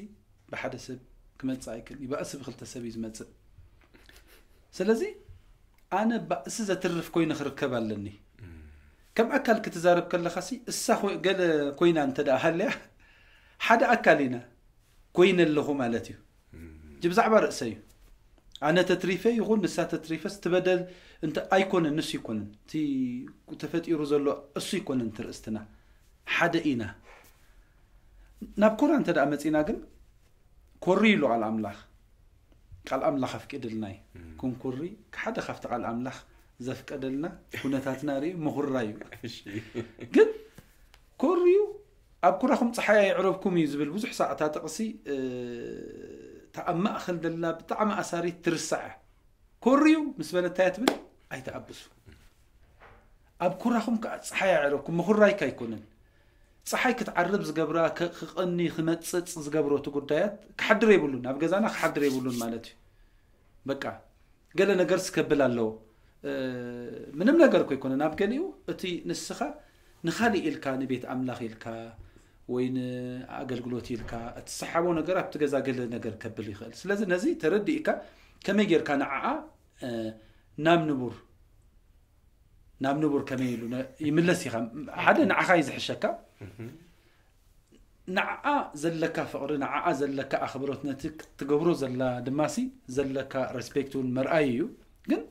ብሓደ ሰብ ክመጽእ ኣይክእል እዩ። ባእሲ ብክልተ ሰብ እዩ ዝመጽእ። ስለዚ ኣነ ባእሲ ዘትርፍ ኮይነ ክርከብ ኣለኒ። ከም ኣካል ክትዛረብ ከለኻሲ እሳ ኮ-፣ ገለ ኮይና እንተ ደኣ ሃልያ ሓደ ኣካል ኢና ኮይነ ኣለኹ ማለት እዩ። እጂ ብዛዕባ ርእሰ እዩ። ኣነ ተትሪፈ ይኹን ንሳ ተትሪፈስ እቲ በደል እንተ ኣይኮነን፣ ንሱ ይኮነን። እቲ ተፈጢሩ ዘሎ እሱ ይኮነን እቲ ርእስትና። ሓደ ኢና። ናብ ኮራ እንተ ደኣ መጺና ግን ኮሪ ኢሉ ቃል ኣምላኽ። ቃል ኣምላኽ ኣፍቂድልና እዩ። እም። ክንኩሪ ሓደ ካብቲ ቃል ኣምላኽ ዘፍቀደልና ኩነታትና ርኢ ምኹራይ እዩ። እሺ። ግን ኮርዩ ኣብ ኩራኹም ጸሓይ ኣይዕረብኩም እዩ ዝብል ብዙሕ ሳዕ እታ ጥቕሲ፣ እ፣ እታ ኣብ ማእከል ደላ ብጣዕሚ ኣሳሪት ትርሳዕ። ኮርዩ ምስ በለ እንታይ እያ ትብል? ኣይትኣብሱ። ኣብ ኩራኹም ከኣ ጸሓይ ኣይዕረብኩም፣ ምኹራይካ ኣይኮነን። ጸሓይ ክትዓርብ ዝገብራ፣ ክ-፣ ክቐኒ፣ ክመጽጽ ዝገብሮ እቲ ጉዳያት ክሓድር የብሉን፣ ኣብ ገዛና ክሓድር የብሉን ማለት እዩ። በቃ ገለ ነገር ስከብል ኣለዎ። እ፣ ምንም ነገር እኮ ኣይኮነን። ኣብ ገሊኡ እቲ ንስኻ ንኻሊእ ኢልካ፣ ንቤት ኣምላኽ ኢልካ ወይ ንኣገልግሎት ኢልካ እትሰሓቦ ነገር ኣብቲ ገዛ ገለ ነገር ከብል ይኽእል። ስለዚ ነዚ ተረዲእካ ከመይ ጌርካ ንዓኣ፣ እ፣ ናብ ንቡር፣ ናብ ንቡር ከመይ ኢሉ ነ-፣ ይምለስ ኢኻ። ሓደ ንዓኻ እዩ ዝሕሸካ። እህ። ንዓኣ ዘለካ ፍቕሪ፣ ንዓኣ ዘለካ ኣኽብሮት፣ ነቲ ክትገብሮ ዘላ ድማሲ ዘለካ ሬስፔክት እውን መርኣይ እዩ። ግን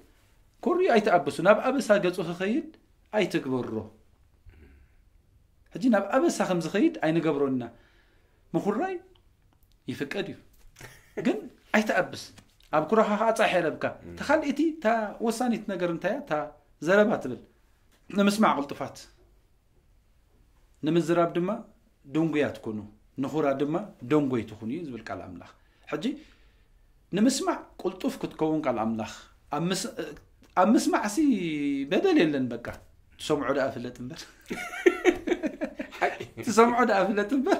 ኮርዩ ኣይትኣብሱ። ናብ ኣበሳ ገጹ ክኸይድ ኣይትግበሮ። ሕጂ ናብ ኣበሳ ከም ዝኸይድ ኣይንገብሮና። ምኹራይ ይፍቀድ እዩ። ግን ኣይትኣብስ። ኣብ ኩራኻ ኸዓ ጻሕ የለብካ። እም። እታ ካልኣይቲ፣ እታ ወሳኒት ነገር እንታይ እያ? እታ ዘረባ ትብል። ንምስማዕ ቅልጡፋት። ንምዝራብ ድማ ድንጉያት ኩኑ። ንኹራ ድማ ደንጎይ ትኹኑ እዩ ዝብል ቃል ኣምላኽ። ሕጂ ንምስማዕ ቅልጡፍ ክትከውን ቃል ኣምላኽ። ኣብ ምስ-፣ ኣብ ምስማዕሲ በደል የለን በቃ። ትሰምዖ ደኣ ፍለጥ እምበር። ሓቂ። ትሰምዖ ደኣ ፍለጥ እምበር።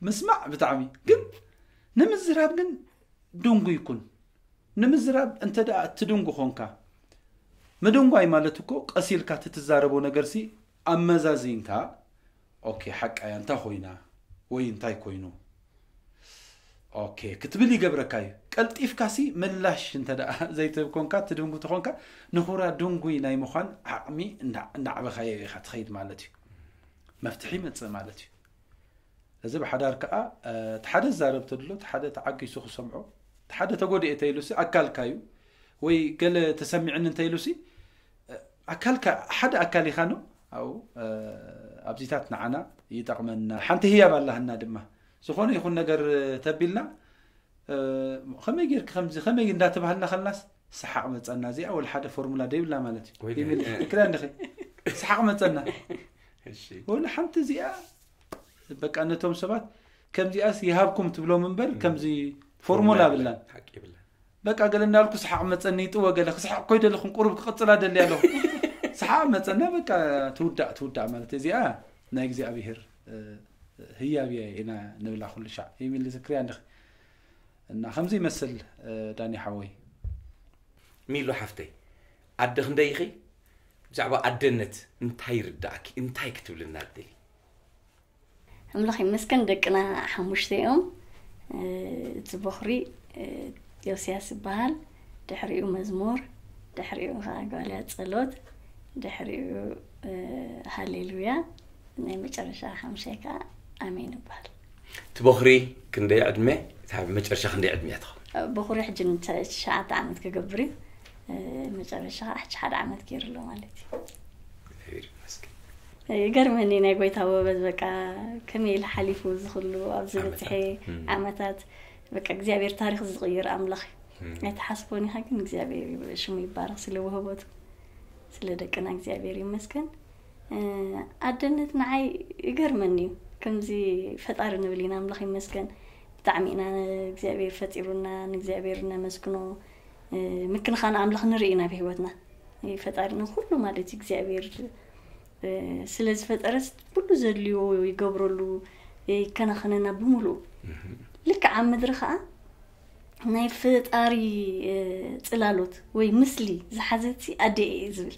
ምስማዕ ብጣዕሚ። ግን ንምዝራብ ግን ድንጉይ ኩን። ንምዝራብ እንተ ደኣ እትድንጉ ኾንካ፣ ምድንጓይ ማለት እኮ ቀስ ኢልካ እቲ ትዛረቦ ነገርሲ ኣመዛዚንካ፣ ኦኬ፣ ሓቃያ እንታይ ኮይና ወይ እንታይ ኮይኑ፣ ኦኬ፣ ክትብል ይገብረካ እዩ። ቀልጢፍካሲ ምላሽ እንተ ደኣ ዘይትህብ ኮንካ፣ ትድንጉ ተኾንካ፣ ንኹራ ድንጉይ ናይ ምዃን ዓቕሚ እንዳ-፣ እንዳዕበኻዮ ኢኻ ትኸይድ ማለት እዩ። መፍትሒ ይመጽእ ማለት እዩ። እዚ ብሓዳር ከኣ፣ እ፣ እቲ ሓደ ዝዛረብ ተድሎ፣ እቲ ሓደ ተዓጊሱ ክሰምዖ፣ እቲ ሓደ ተጎድኤ ተኢሉሲ ኣካልካ እዩ፣ ወይ ገለ ተሰሚዕኒ እንተኢሉሲ፣ እ፣ ኣካልካ፣ ሓደ ኣካል ኢኻ ነው። ኣብኡ፣ እ፣ ኣብዚታት ንዓና ይጠቕመና። ሓንቲ ህያብ ኣላህና ድማ። ዝኾነ ይኹን ነገር ተቢልና፣ እ፣ ከመይ ጌርክ ከምዚ፣ ከመይ እንዳተባህልና ከለናስ ሰሓቕ መጸና። እዚኣ ወላ ሓደ ፎርሙላ ደይብላ ማለት እዩ። ወይ ይብል፣ እ። ትክክል ኣለኺ። ሰሓቕ መጸና። እሺ። ወላ ሓንቲ እዚኣ በቃ ነቶም ሰባት ከምዚኣስ ይሃብኩም ትብሎም እምበር፣ ም። ከምዚ ፎርሙላ ፎርሙላ የብላን። የብላን። ሓቂ የብላን። በቃ ገለ እንዳልኩ ሰሓቕ መጸኒ፣ ይጥወ ገለ ክስሓቕ ኮይደ ኣለኹም፣ ቁሩብ ክቕጽላ ደልየ ኣለኹ። ሰሓቕ መጸና፣ በቃ ትውዳእ፣ ትውዳእ ማለት እዚኣ ናይ እግዚኣብሔር፣ እ፣ ህያብ እየ ኢና ንብላ ኩሉ ሻዕ። ይብል ዝክርያ እንድኺ። እና ከምዚ ይመስል፣ እ፣ ዳኒ ሓወይ። ሚሉ ሓፍተይ፣ ኣደ ክንደይ ኢኺ? ብዛዕባ ኣደነት እንታይ ይርዳእኪ? እንታይ ክትብልና ትደሊ? ኣምላኽ ይመስገን፣ ደቅና ሓሙሽተ እዮም። እ፣ እቲ ቦኽሪ፣ እ፣ ዮስያስ ይበሃል። ድሕሪኡ መዝሙር፣ ድሕሪኡ ኸዓ ጓልያ ጸሎት፣ ድሕሪኡ፣ እ፣ ሃሌሉያ፣ ናይ መጨረሻ ሓሙሻይ ከኣ ኣሜን ይበሃል። እቲ ቦኽሪ ክንደይ ዕድመ? እታ መጨረሻ ክንደይ ዕድመ እያ ትኸውን? ቦኽሪ ሕጂ ን-፣ ትሽዓተ ዓመት ክገብር እዩ። እ፣ መጨረሻ ሕጂ ሓደ ዓመት ገይሩ ኣሎ ማለት እዩ። እግዚኣብሔር ይመስገን። ይገርመኒ ናይ ጎይታ ውህበት፣ በቃ ከመይ ኢሉ ሓሊፉ እዚ ኩሉ ኣብዚ ዓመታት። በጽሐ እም። ዓመታት፣ በቃ እግዚኣብሔር ታሪኽ ዝቕይር ኣምላኽ እዩ። እም። ኣይትሓስቦን ኢኻ፣ ግን እግዚኣብሔር ሽሙ ይባረኽ ስለ ውህበቱ፣ ስለ ደቅና እግዚኣብሔር ይመስገን። ኣደነት ንዓይ ይገርመኒ እዩ። ከምዚ ፈጣሪ ንብል ኢና፣ ኣምላኽ ይመስገን። ብጣዕሚ ኢና እግዚኣብሔር ፈጢሩና፣ ንእግዚኣብሔር ነመስግኖ። ምክንኻን ኣምላኽ ንርኢ ኢና ብህይወትና። ፈጣሪና ኩሉ ማለት እዩ እግዚኣብሔር። ስለ ዝፈጠረስ ኩሉ ዘድልዮ ይገብረሉ፣ ይከናኸነና ብምሉእ። ልክዕ ኣብ ምድሪ ከዓ ናይ ፈጣሪ ጽላሎት ወይ ምስሊ ዝሓዘት ኣደ እየ ዝብል።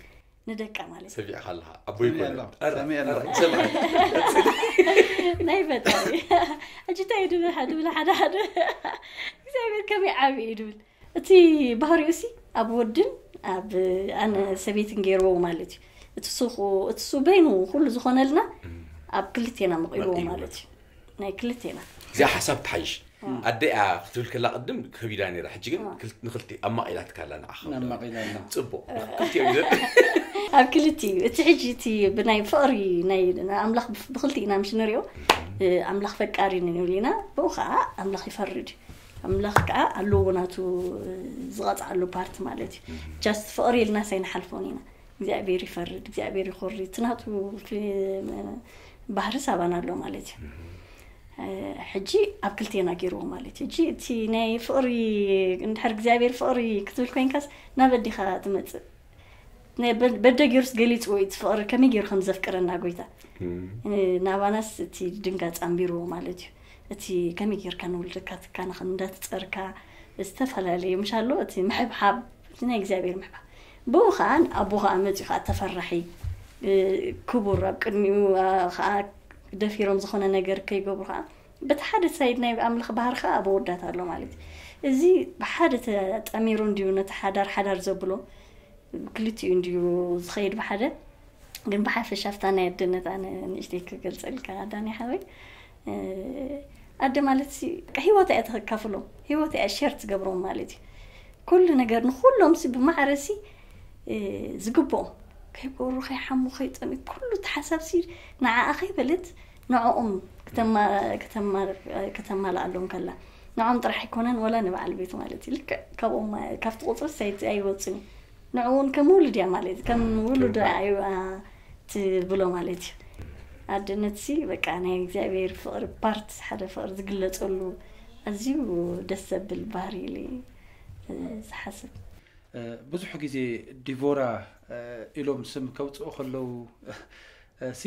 ንደቃ ማለት እዩ። ሰሚዕካ ኣለኻ። ኣቦይ ሰሚዐ ኮነ። ኣለኹ። ኣረ፣ ሰሚዐ ኣለኹ። ኣረ፣ ሰምዐ። ናይ ፈጣሪ። ሕጂ እንታይ እዩ ድብል ሓደ፣ ድብል ሓደ ሓደ። እግዚኣብሔር ከመይ ዓቢ እዩ ድብል። እቲ ባህሪኡ ሲ ኣብ ወድን ኣብ ኣነ ሰበይትን ገይርዎ ማለት እዩ። እቲ ሱ፣ እቲ ሱ በይኑ ኩሉ ዝኾነልና ኣብ ክልቴና መቂልዎ መቂልዎ። ማለት እዩ። ናይ ክልቴና። እዚኣ ሓሳብ ትሓይሽ። ኣደኣ ክትብል ከላ ቅድም ከቢዳ ነይራ። ሕጂ ግን ክል-፣ ንክልቲ ኣማቒላትካ ኣላ ንዓኻ። ኣማቒላ ኣላ። ጽቡቕ። ክልቲኦም እዩ ዘ-፣ ኣብ ክልቲኡ። እቲ ሕጂ እቲ ብናይ ፍቕሪ ናይ ኣምላኽ ብፍ-፣ ብክልቲኡ ኢና ምሽ ንሪኦ። ኣምላኽ ፈቃሪ እዩ ንብል ኢና። ብኡ ከዓ ኣምላኽ ይፈርድ እዩ። ኣምላኽ ከዓ ኣለዎ ናቱ ዝቐጽዓሉ ፓርት ማለት እዩ። ጃስት ፍቕሪ ኢልና ሳይንሓልፎን ኢና። እግዚኣብሔር ይፈርድ፣ እግዚኣብሔር ይኾሪ። እቲ ናቱ ፍ-፣ ባህሪ ሳባና ኣሎ ማለት እዩ። ሕጂ ኣብ ክልቴና ገይርዎ ማለት እዩ። ሕጂ እቲ ናይ ፍቕሪ፣ እንድሕር እግዚኣብሔር ፍቕሪ ክትብል ኮይንካስ ናብ ኣዴኻ ትመጽእ። ናይ በ-፣ በደ ገይሩስ ገሊጽዎ እዩ እቲ ፍቕሪ ከመይ ገይሩ ከም ዘፍቅረና ጎይታ። ናባናስ እቲ ድንጋጽ ኣንቢርዎ ማለት እዩ። እቲ ከመይ ጌርካ ንውልድካ ትካናኸን እንዳትጸርካ፣ ዝተፈላለየ ምሽ ኣሎ፣ እቲ ምሕብሓብ፣ እቲ ናይ እግዚኣብሔር ምሕብሓብ። ብኡ ኸዓ ኣቦ ኸዓ መጺኡ ኸዓ ተፈራሒ፣ ክቡር፣ ኣብ ቅድሚኡ ኸዓ ደፊሮም ዝኾነ ነገር ከይገብሩ ኸዓ በቲ ሓደ ሳይድ ናይ ኣምላኽ ባህሪ ኸዓ ኣብ ኣወዳት ኣሎ ማለት እዩ። እዚ ብሓደ ተጠሚሩ እንድዩ ነቲ ሓዳር ሓዳር ዘብሎ፣ ክልቲኡ እንድዩ ዝኸይድ ብሓደ። ግን ብሓፈሻ ኣብታ ናይ ኣደነት ኣነ ንእሽተይ ክገልጸልካ ዳኒ ሓወይ፣ ኣደ ማለት ሲ በቃ ህይወታ እያ ተካፍሎም፣ ህይወታ እያ ሸር ትገብሮም ማለት እዩ። ኩሉ ነገር ንኩሎም ሲ ብማዕረ ሲ ዝግብኦም፣ ከይጎሩ፣ ከይሓሙ፣ ከይጠምዩ፣ ኩሉ እቲ ሓሳብ ሲ ንዓኣ ከይበለት ንዕኦም ክተማ-፣ ከተማ-፣ ከተማልኣሎም ከላ፣ ንዕኦም ጥራሕ ኣይኮነን፣ ወላ ንበዓል ቤት ማለት እዩ። ልክዕ ካብኦም፣ ካብቲ ቁፅሪ ሲ ኣይ-፣ ኣይወፅን እዩ። ንዕኡ እውን ከም ውሉድ እያ ማለት እዩ። ከም ውሉድ እያ ትብሎ ማለት እዩ። ኣደነት ሲ በቃ ናይ እግዚኣብሔር ፍቕሪ ፓርት፣ ሓደ ፍቕሪ ዝግለፀሉ ኣዝዩ ደስ ዘብል ባህሪ ኢለ ዝሓስብ። ብዙሕ ግዜ ዲቮራ ኢሎም ስም ከውፅኡ ከለዉ ሲ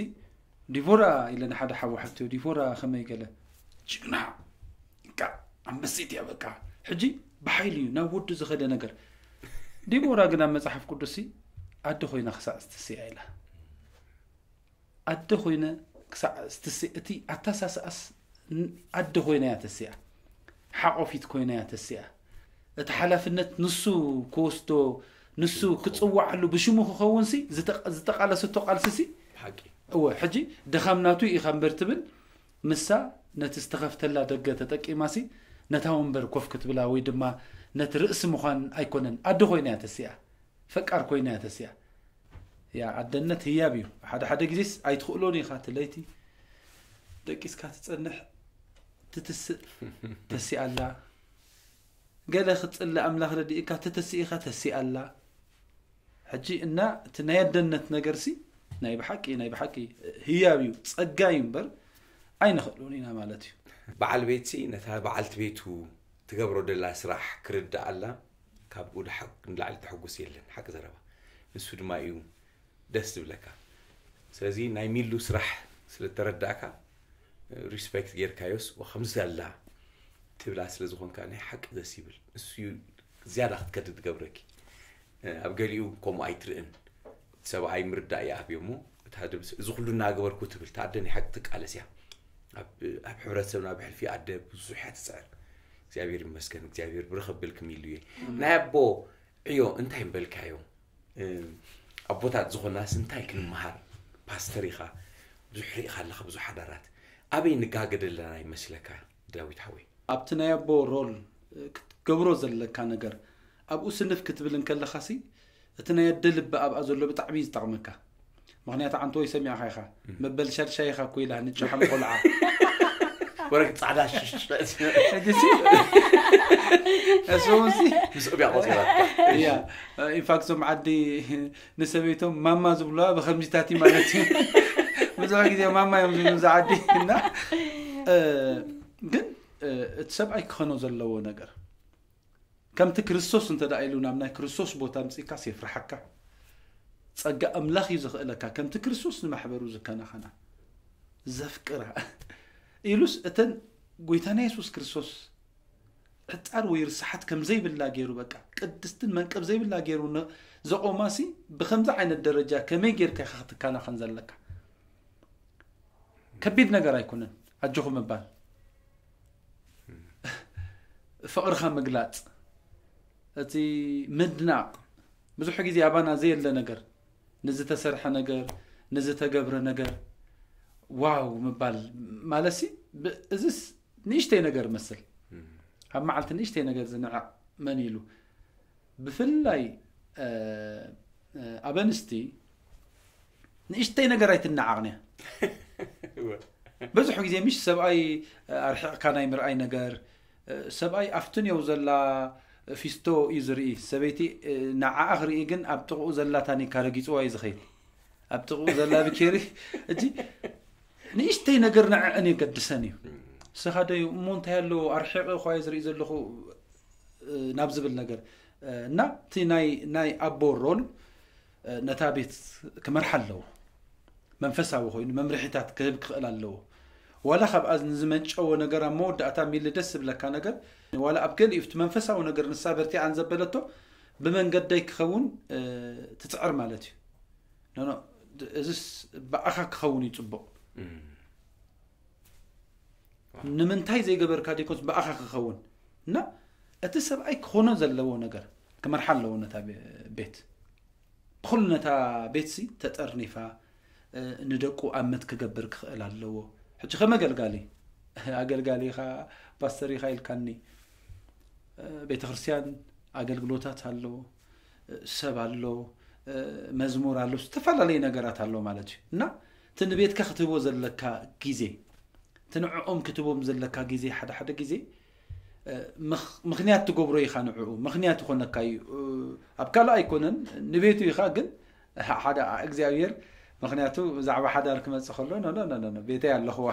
ዲቮራ ኢለ ንሓደ ሓው ሕትዮ፣ ዲቮራ ከመይ ገለ ጅግና፣ በቃ ኣንበሲት እያ፣ በቃ ሕጂ ብሓይሊ እዩ ናብ ወዱ ዝኸደ ነገር። ዲቦራ ግን ኣብ መጽሓፍ ቅዱስ ሲ ኣደ ኮይና ክሳዕ ዝትስያ ኢላ። ኣደ ኮይነ ክሳዕ ዝትስእ፣ እቲ ኣተሳስኣስ ን-፣ ኣደ ኮይና እያ ተስያ፣ ሓቆፊት ኮይና እያ ተስያ። እቲ ሓላፍነት ንሱ ክወስዶ፣ ንሱ ክጽዋዓሉ፣ ብሽሙ ክኸውን ሲ ዝተ-፣ ዝተቓለሰቶ ቃልሲ ሲ ሓቂ። እወ፣ ሕጂ ድኻም ናቱ ኢኻ እምበር ትብል፣ ምሳ ነቲ ዝተኸፍተላ ደገ ተጠቂማ ሲ ነታ ወንበር ኮፍ ክትብላ ወይ ድማ ነቲ ርእሲ ምዃን ኣይኮነን። ኣደ ኮይና እያ ተስያ፣ ፈቃር ኮይና እያ ተስያ። ያ ኣደነት ህያብ እዩ። ሓደ ሓደ ግዜስ ኣይትኽእሎን ኢኻ፣ እቲ ለይቲ ደቂስካ ትጸንሕ፣ ትትስእ፣ ተሲኣ ኣላ። ገለ ክትጽሊ ኣምላኽ ረዲእካ፣ ተተሲኢኻ ተሲኣ ኣላ። ሕጂ እና እቲ ናይ ኣደነት ነገር ሲ ናይ ብሓቂ፣ ናይ ብሓቂ ህያብ እዩ፣ ጸጋ እዩ እምበር ኣይንኽእሎን ኢና ማለት እዩ። በዓል ቤት ሲ ነታ በዓልቲ ቤቱ ትገብሮ ደላ ስራሕ ክርድኣላ ካብኡ ድሓ-፣ ንላዕሊ ተሐጉስ የለን፣ ሓቂ ዘረባ። ንሱ ድማ እዩ ደስ ዝብለካ። ስለዚ ናይ ሚሉ ስራሕ ስለ እተረዳእካ፣ ሪስፔክት ጌርካዮስ፣ "ዋ፣ ከምዚ ኣላ" ትብላ ስለ ዝኾንካ፣ ናይ ሓቂ ደስ ይብል። ንሱ እዩ ዝያዳ ክትከድድ ዝገብረኪ። ኣብ ገሊኡ ከምኡ ኣይትርእን። እቲ ሰብኣይ ምርዳእ ይኣብዮ እሞ፣ እታ ደብስ፣ "እዚ ኩሉ እናገበርኩ" ትብል። እታ ኣደ ናይ ሓቂ ትቃለስ እያ። ኣብ፣ ኣብ ሕብረተሰብና ብሕልፊ ኣደ ብዙሕ እያ ትጽዕር። እግዚኣብሔር ይመስገን፣ እግዚኣብሔር ብርኽ ኣቢልኪ ሚሉየ። ኣሜን። ናይ ኣቦ ዕዮ እንታይ ምበልካዮ? እ፣ ኣቦታት ዝኾናስ እንታይ ክንመሃር? ፓስተር ኢኻ፣ ብዙሕ ርኢኻ ኣለኻ፣ ብዙሕ ሓዳራት። ኣበይ ንጋገድ ኣለና ይመስለካ ዳዊት ሓወይ? ኣብቲ ናይ ኣቦ ሮል ክትገብሮ ዘለካ ነገር፣ ኣብኡ ስንፍ ክትብል እንከለኻሲ፣ እቲ ናይ ኣደ ልቢ ኣብኣ ዘሎ ብጣዕሚ እዩ ዝጠቕመካ። ምኽንያቱ ዓንተወይ ሰሚዕኻ ኢኻ፣ "መበል ሻድሻይ ኢኻ እኮ" ኢላ ንጭሓም ቆልዓ። ወረግ ጻዕዳ ሽሽ ሕጂሲ እሱ ሲ ምስ እቢያ ቆጺራ ያ ኢንፋክት ዞም ዓዲ ንሰበይቶም ማማ ዝብሉዋ ብከምዚታት እዩ ማለት እዩ። ብዙሕ ግዜ ማማ እዮም ዝብሉ እዚ ዓዲ እና እ፣ ግን እ፣ እቲ ሰብኣይ ክኸኖ ዘለዎ ነገር ከምቲ ክርስቶስ እንተ ደኣ ኢሉ ናብ ናይ ክርስቶስ ቦታ ምጽእካስ የፍርሓካ። ጸጋ ኣምላኽ እዩ ዘኽእለካ ከምቲ ክርስቶስ ንማሕበሩ ዝከናኸና ዘፍቅራ ኢሉስ እተን ጎይታና የሱስ ክርስቶስ ዕጣር ወይ ርስሓት ከም ዘይብላ ገይሩ በቃ ቅድስትን መንቀብ ዘይብላ ገይሩ ነ- ዘቆማሲ ብከምዚ ዓይነት ደረጃ ከመይ ጌርካ ኢኻ ክትከናኸን ዘለካ? ከቢድ ነገር ኣይኮነን። ኣጆኹ ምባል፣ ፍቕርኻ ምግላጽ፣ እቲ ምድናቕ ብዙሕ ግዜ ኣባና ዘየለ ነገር፣ ንዝተሰርሐ ነገር፣ ንዝተገብረ ነገር ዋው ምባል ማለትሲ ብ- እዚስ ንእሽተይ ነገር መስል ኣብ መዓልቲ ንእሽተይ ነገር ዝንዕቕ መን ኢሉ ብፍላይ እ፣ እ፣ ኣብ ኣንስቲ ንእሽተይ ነገር ኣይትነዓቕንያ። ብዙሕ ግዜ ምሽ ሰብኣይ ኣርሒቕካ ናይ ምርኣይ ነገር እ፣ ሰብኣይ ኣብትንየው ዘላ ፊስቶ እዩ ዝርኢ ሰበይቲ እ፣ ንዓኣ ክርኢ ግን ኣብ ጥቕኡ ዘላ ታኒካ ረጊፅዋ እዩ ዝኸይድ ኣብ ጥቕኡ ዘላ ብኬሪ እጂ ንእሽተይ ነገር ንዕዕን የገድሰን እዩ ስኻ ዶ እሞ እንታይ ኣለዎ ኣርሒቐ እኳ ዝርኢ ዘለኹ እ፣ ናብ ዝብል ነገር እ፣ እና እቲ ናይ ናይ ኣቦ ሮል እ፣ ነታ ቤት ክመርሓ ኣለዎ መንፈሳዊ ኮይኑ መምርሒታት ክህብ ክኽእል ኣለዎ ዋላ ካብ ኣዝኒ ዝመንጨዎ ነገር ኣብ መወዳእታ ሚሊ ደስ ዝብለካ ነገር ዋላ ኣብ ገሊኡ እቲ መንፈሳዊ ነገር ንሳ በርቲዓን ዘበለቶ ብመንገደይ ክኸውን እ፣ ትፅዕር ማለት እዩ ኖኖ እዚስ ብኣኻ ክኸውን እዩ ፅቡቕ ንምንታይ ዘይገበርካ ዲኮስ ብኣኻ ክኸውን እና እቲ ሰብኣይ ክኾኖ ዘለዎ ነገር ክመርሓ ኣለዎ ነታ ቤ- ቤት ብኩሉ ነታ ቤትሲ ተጠርኒፋ እ፣ ንደቁ ኣመት ክገብር ክኽእል ኣለዎ ሕጂ ከም ኣገልጋሊ ኣገልጋሊ ኢኻ ፓስተር ኢኻ ኢልካኒ እ፣ ቤተክርስትያን ኣገልግሎታት ኣሎ እ፣ ሰብ ኣሎ እ፣ መዝሙር ኣሎ ዝተፈላለዩ ነገራት ኣሎ ማለት እዩ እና እቲ ንቤትካ ክትህቦ ዘለካ ግዜ እቲ ንዕኦም ክትህቦም ዘለካ ግዜ ሓደ ሓደ ግዜ እ፣ ምኽ- ምኽንያት ትገብሮ ኢኻ ንዕኡ ምኽንያት ይኾነካ እዩ እ፣ ኣብ ካልእ ኣይኮነን ንቤቱ ኢኻ ግን ሓደ እግዚኣብሔር ምኽንያቱ ብዛዕባ ሓዳር ክመፅእ ከሎ ኖ ኖ ኖ ኖ ቤተይ ኣለኽዋ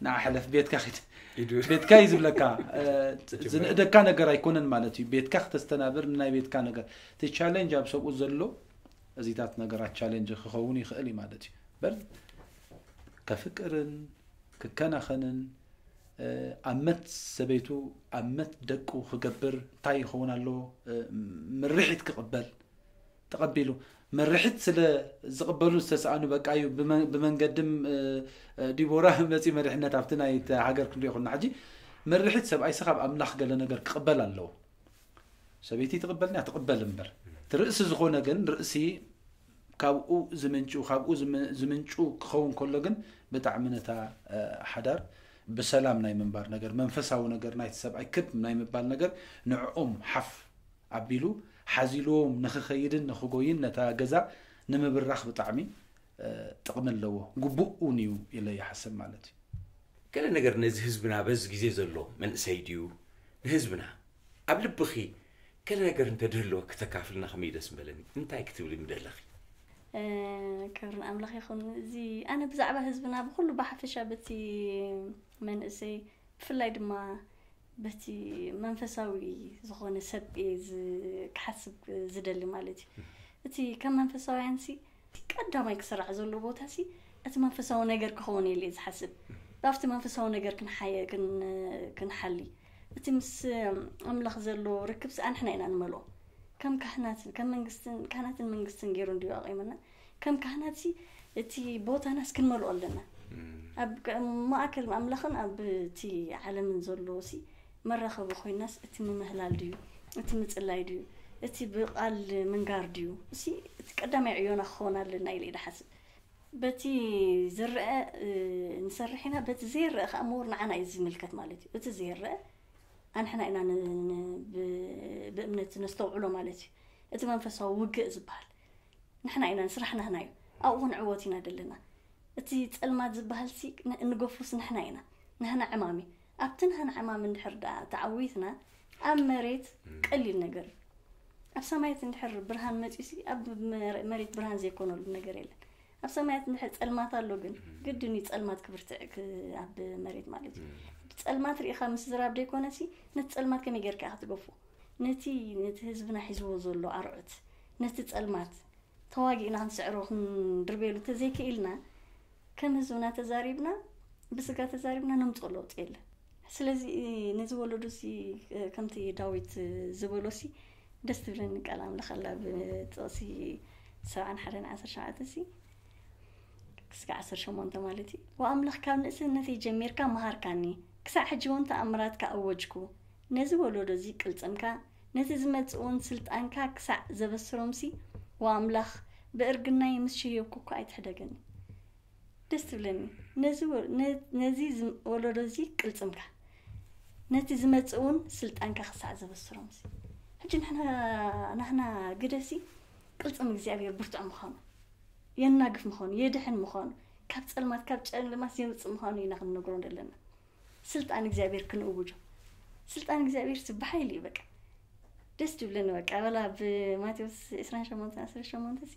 ንዓ ሕለፍ ቤትካ ኺድ ኢዱ ቤትካ እዩ ዝብለካ እ፣ ዝንእደካ ነገር ኣይኮነን ማለት እዩ ቤትካ ክተስተናብር ንናይ ቤትካ ነገር እቲ ቻሌንጅ ኣብ ሰብኡ ዘሎ እዚታት ነገራት ቻሌንጅ ክኸውን ይኽእል እዩ ማለት እዩ በር ከፍቅርን ክከናኸንን እ፣ ኣመት ሰበይቱ ኣመት ደቁ ክገብር እንታይ ይኸውን ኣለዎ እ፣ ምርሒት ክቕበል ተቐቢሉ መርሒት ስለ ዝቕበሉ ዝተሰኣኑ በቃ እዩ ብመ- ብመንገድም እ፣ እ፣ ዲቦራ መፂ መሪሕነት ኣብቲ ናይ ሃገር ክንሪኦ ኩልና ሕጂ መርሒት ሰብኣይ ስኻብ ኣምላኽ ገለ ነገር ክቕበል ኣለዎ ሰበይቲ ትቕበልና ትቕበል እምበር እቲ ርእሲ ዝኾነ ግን ርእሲ ካብኡ ዝምንጩ ካብኡ ዝም- ዝምንጩ ክኸውን ከሎ ግን ብጣዕሚ ነታ እ፣ ሓዳር ብሰላም ናይ ምንባር ነገር መንፈሳዊ ነገር ናይቲ ሰብኣይ ክብ ናይ ምባል ነገር ንዕኦም ሓፍ ኣቢሉ ሓዚልዎም ንኽኸይድን ንኽጎይን ነታ ገዛ ንምብራኽ ብጣዕሚ እ፣ ጥቕሚ ኣለዎ ግቡእ እውን እዩ ኢለ ይሓስብ ማለት እዩ ገለ ነገር ነዚ ህዝብና በዚ ግዜ ዘሎ መንእሰይ ድዩ ንህዝብና ኣብ ልብኺ ገለ ነገር እንተድህልወ ክተካፍልና ከመይ ደስ ምበለኒ እንታይ ክትብሊ ምደለኺ እ፣ ክብሪ ንኣምላኽ ይኹን እዚ ኣነ ብዛዕባ ህዝብና ብኩሉ ብሓፈሻ በቲ መንእሰይ ብፍላይ ድማ በቲ መንፈሳዊ ዝኾነ ሰብ እየ ዝ- ክሓስብ ዝደሊ ማለት እዩ እቲ ከም መንፈሳውያን ሲ እቲ ቀዳማይ ክስራሕ ዘሎ ቦታ ሲ እቲ መንፈሳዊ ነገር ክኸውን የለ ዝሓስብ ኣብቲ መንፈሳዊ ነገር ክንሓየ ክን- ክንሓሊ እቲ ምስ ኣምላኽ ዘሎ ርክብ ሲ ኣንሕና ኢና ንመልኦ ከም ካህናትን ከም መንግስትን ካህናትን መንግስትን ገይሩ እንዲዩ ኣቂምና ከም ካህናት ሲ እቲ ቦታናስ ክንመልኦ ኣለና ኣብ ማእከል ኣምላኽን ኣብ እቲ ዓለምን ዘሎ ሲ መራኸቢ ኮይናስ እቲ ምምህላል ድዩ እቲ ምፅላይ ድዩ እቲ ብቃል ምንጋር ድዩ እሲ እቲ ቀዳማይ ዕዮና ክኸውን ኣለና ኢለ ይሓስብ በቲ ዝረአ ንሰርሕ ኢና በቲ ዘይረአ ከዓ ምሁር ንዓና እዩ ዝምልከት ማለት እዩ እቲ ዘይረአ ኣንሕና ኢና ብእምነት ነስተውዕሎ ማለት እዩ እቲ መንፈሳዊ ውግእ ዝበሃል ንሕና ኢና ንስራሕ ናህና እዩ ኣብኡ ክንዕወት ኢና ዘለና እቲ ፀልማት ዝበሃል ሲ እንገፉስ ንሕና ኢና ንሕና ዕማሚ ኣብቲ ንሕና ዕማም እንድሕር ደኣ ተዓዊትና ኣብ መሬት ቀሊል ነገር እዩ። ኣብ ሰማያት እንድሕር ብርሃን መጺኡሲ ኣብ መረ- መሬት ብርሃን ዘይኮነሉ ነገር የለን። ኣብ ሰማያት እንድሕር ጸልማት ኣሎ ግን ግድን እዩ ጸልማት ክብርትዕ ክ- ኣብ መሬት ማለት እዩ። ጸልማት ርኢኻ ምስዝራብ ደይኮነሲ ነቲ ጸልማት ከመይ ጌርካ ኢኻ ትገፎ? ነቲ ነቲ ህዝብና ሒዝዎ ዘሎ ኣርዑት ነቲ ጸልማት ተዋጊእና ክንስዕሮ ክንድርቤሉ ተዘይክኢልና ከም ህዝብና ተዛሪብና ብስጋ ተዛሪብና ነምፅኦ ለውጢ የለን። ስለዚ ነዚ ወለዶ ሲ ከምቲ ዳዊት ዝበሎ ሲ ደስ ትብለኒ ቃል ኣምላኽ ኣላ ብጥቕሲ ሰብዓን ሓደን ዓሰርተ ሸውዓተ ሲ ክስካ ዓሰርተ ሸሞንተ ማለት እዩ። ወኣምላኽ ካብ ንእስነተይ ጀሚርካ መሃርካኒ፣ ክሳዕ ሕጂ እውን ተኣምራትካ ኣወጅኩ። ነዚ ወለዶ እዚ ቅልጽምካ፣ ነቲ ዝመጽእ እውን ስልጣንካ ክሳዕ ዘበስሮምሲ፣ ወኣምላኽ ብእርግናይ ምስ ሸየብኩ እኳ ኣይትሕደገኒ። ደስ ትብለኒ። ነዚ ወ- ነ- ነዚ ዝም- ወለዶ እዚ ቅልጽምካ፣ ነቲ ዝመጽእ እውን ስልጣንካ ክሳዕ ዘበስሮምሲ። ሕጂ ንሕና ናህና ግደሲ ቅልጽም እግዚኣብሔር ብርቱዕ ምዃኑ የናግፍ ምዃኑ የድሕን ምዃኑ ካብ ጸልማት ካብ ጨልማት የውጽእ ምዃኑ ኢና ክንነግሮ ዘለና። ስልጣን እግዚኣብሔር ክንእውጆ ስልጣን እግዚኣብሔር ሲ ብሓይሊ እዩ በቃ ደስ ትብለኒ በቃ በላ ብማቴዎስ ዕስራን ሸሞንተን ዓሰርተ ሸሞንተ ሲ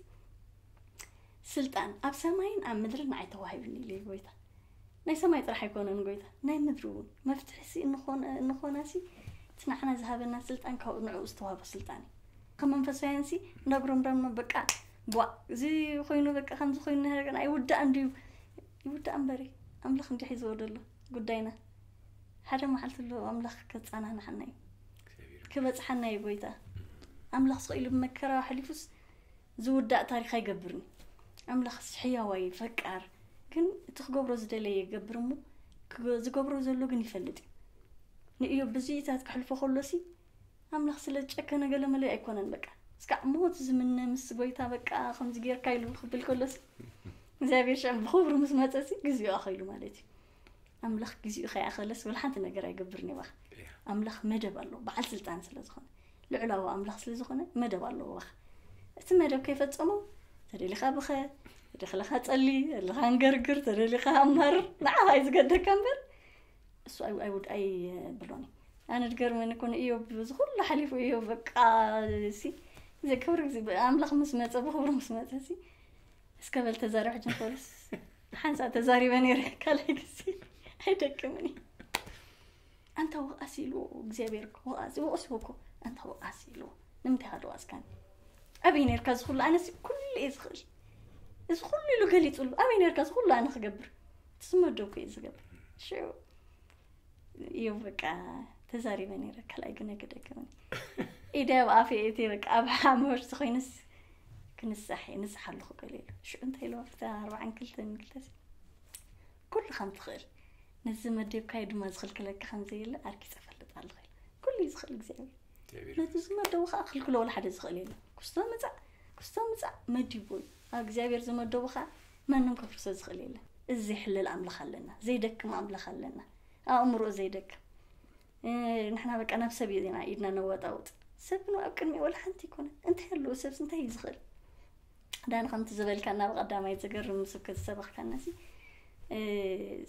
ስልጣን ኣብ ሰማይን ኣብ ምድርን ንዓይ ተዋሂብኒ ኢለ ጎይታ ናይ ሰማይ ጥራሕ ኣይኮነን ጎይታ ናይ ምድሪ እውን መፍትሒ ሲ እንኾነ ሲ እቲ ንዓና ዝሃበና ስልጣን ካብኡ ንዕኡ ዝተዋህቦ ስልጣን እዩ ከመንፈሳውያን ሲ እንዳጉረምረምና በቃ ቧ እዚ ኮይኑ በቃ ከምዚ ኮይኑ ነገር ግን ኣይውዳእን ድዩ ይውዳእ እምበሪ ኣምላኽ እንዲሕ እዩ ዝወደሎ ጉዳይና ሓደ መዓልቲ ኣሎ ኣምላኽ ከፃናናሓና እዩ ክበፅሓና እዩ ጎይታ ኣምላኽ ስቕ ኢሉ ብመከራ ኣሕሊፉስ ዝውዳእ ታሪኽ ኣይገብርን ኣምላኽስ ሕያዋይ ፈቃር ግን እቲ ክገብሮ ዝደለየ ይገብር እሞ ዝገብሮ ዘሎ ግን ይፈልጥ እዩ ንእዮ ብዝኢታት ክሕልፎ ከሎሲ ኣምላኽ ስለ ዝጨከነ ገለ መለ ኣይኮነን በቃ እስካዕ ሞት ዝምነ ምስ ጎይታ በቃ ከምዚ ጌርካ ኢሉ ክብል ከሎሲ እግዚኣብሔር ሽዑ ብኽብሩ ምስ መፀሲ ግዚኡ ኣኸይሉ ማለት እዩ ኣምላኽ ግዚኡ ከይኣኸለስ ወላ ሓንቲ ነገር ኣይገብርን ይባኽ ኣምላኽ መደብ ኣሎ በዓል ስልጣን ስለ ዝኾነ ልዕላዊ ኣምላኽ ስለ ዝኾነ መደብ ኣለዎ ባኽ እቲ መደብ ከይፈፀሞ ተደሊኻ ብኸ ተደኽለኻ ፀሊ ተደሊኻ ንገርግር ተደሊኻ ኣማርር ንዓኻ እዩ ዝገደካ እምበር እሱ ኣይውድ ኣይብሎን እዩ ኣነ ድገርመኒ ኮነ እዮብ እዚ ኩሉ ሓሊፉ እዮብ በቃ ሲ እዚ ክብሪ ግዜ ኣምላኽ ምስ መፀ ብክብሩ ምስ መፀ ሲ እስከ በል ተዛረብ ሕጂ ንፈልስ ሓንሳ ተዛሪበ ነይረ ካልኣይ ግዜ ኣይደቅምን እዩ ኣንታ ወቃሲ ኢልዎ እግዚኣብሔር ወቃሲ ወቅስዎ እኮ ኣንታ ወቃሲ ኢልዎ ንምንታይ ሃደ ዋስካኒ ኣበይ ነርካ እዚ ኩሉ ኣነስ ኩሉ እየ ዝኽእል እዚ ኩሉ ኢሉ ገሊፅሉ ኣበይ ነርካ እዚ ኩሉ ኣነ ክገብር ትስመደኩ እየ ዝገብር ሽዑ እዩ በቃ ተዛሪበ ነይረ ካልኣይ ግን ኣይገደገመን ኢደ ኣብ ኣፈ እቲ በቃ ኣብ ሓመድ ዝኾይንስ ክንሳሕ እየ ንሳሕ ኣለኹ ገለ ኢሉ ሽዑ እንታይ ኢልዋ ፍታ ኣርባዓን ክልተን ክልተስ ኩሉ ከም ትኽእል ነዚ መደብካይ ድማ ዝኽልክለካ ከም ዘየለ ኣርኪፀ ፈልጥ ኣለኹ ኢሉ ኩሉ እዩ ዝኽእል እግዚኣብሔር ነቲ ዝመደቡ ከዓ ክልክሎ ወላ ሓደ ዝኽእል የለ ክስቶ ምፃእ ክስቶ ምፃእ መዲቡ እዩ ኣብ እግዚኣብሔር ዝመደቡ ከዓ ማንም ከፍርሶ ዝኽእል የለ እዚ ዘይሕለል ኣምላኽ ኣለና ዘይደክም ኣምላኽ ኣለና ኣእምሮ ዘይደክም ንሕና በቃ ናብ ሰብ ኢና ኢድና ነወጣውጥ ሰብ ን ኣብ ቅድሚ ወላ ሓንቲ ይኮነ እንታይ ኣለዎ ሰብስ እንታይ እዩ ዝኽእል ዳን ከምቲ ዝበልካ ናብ ቀዳማይ ዘገርም ስብከት ዝሰበኽካና ሲ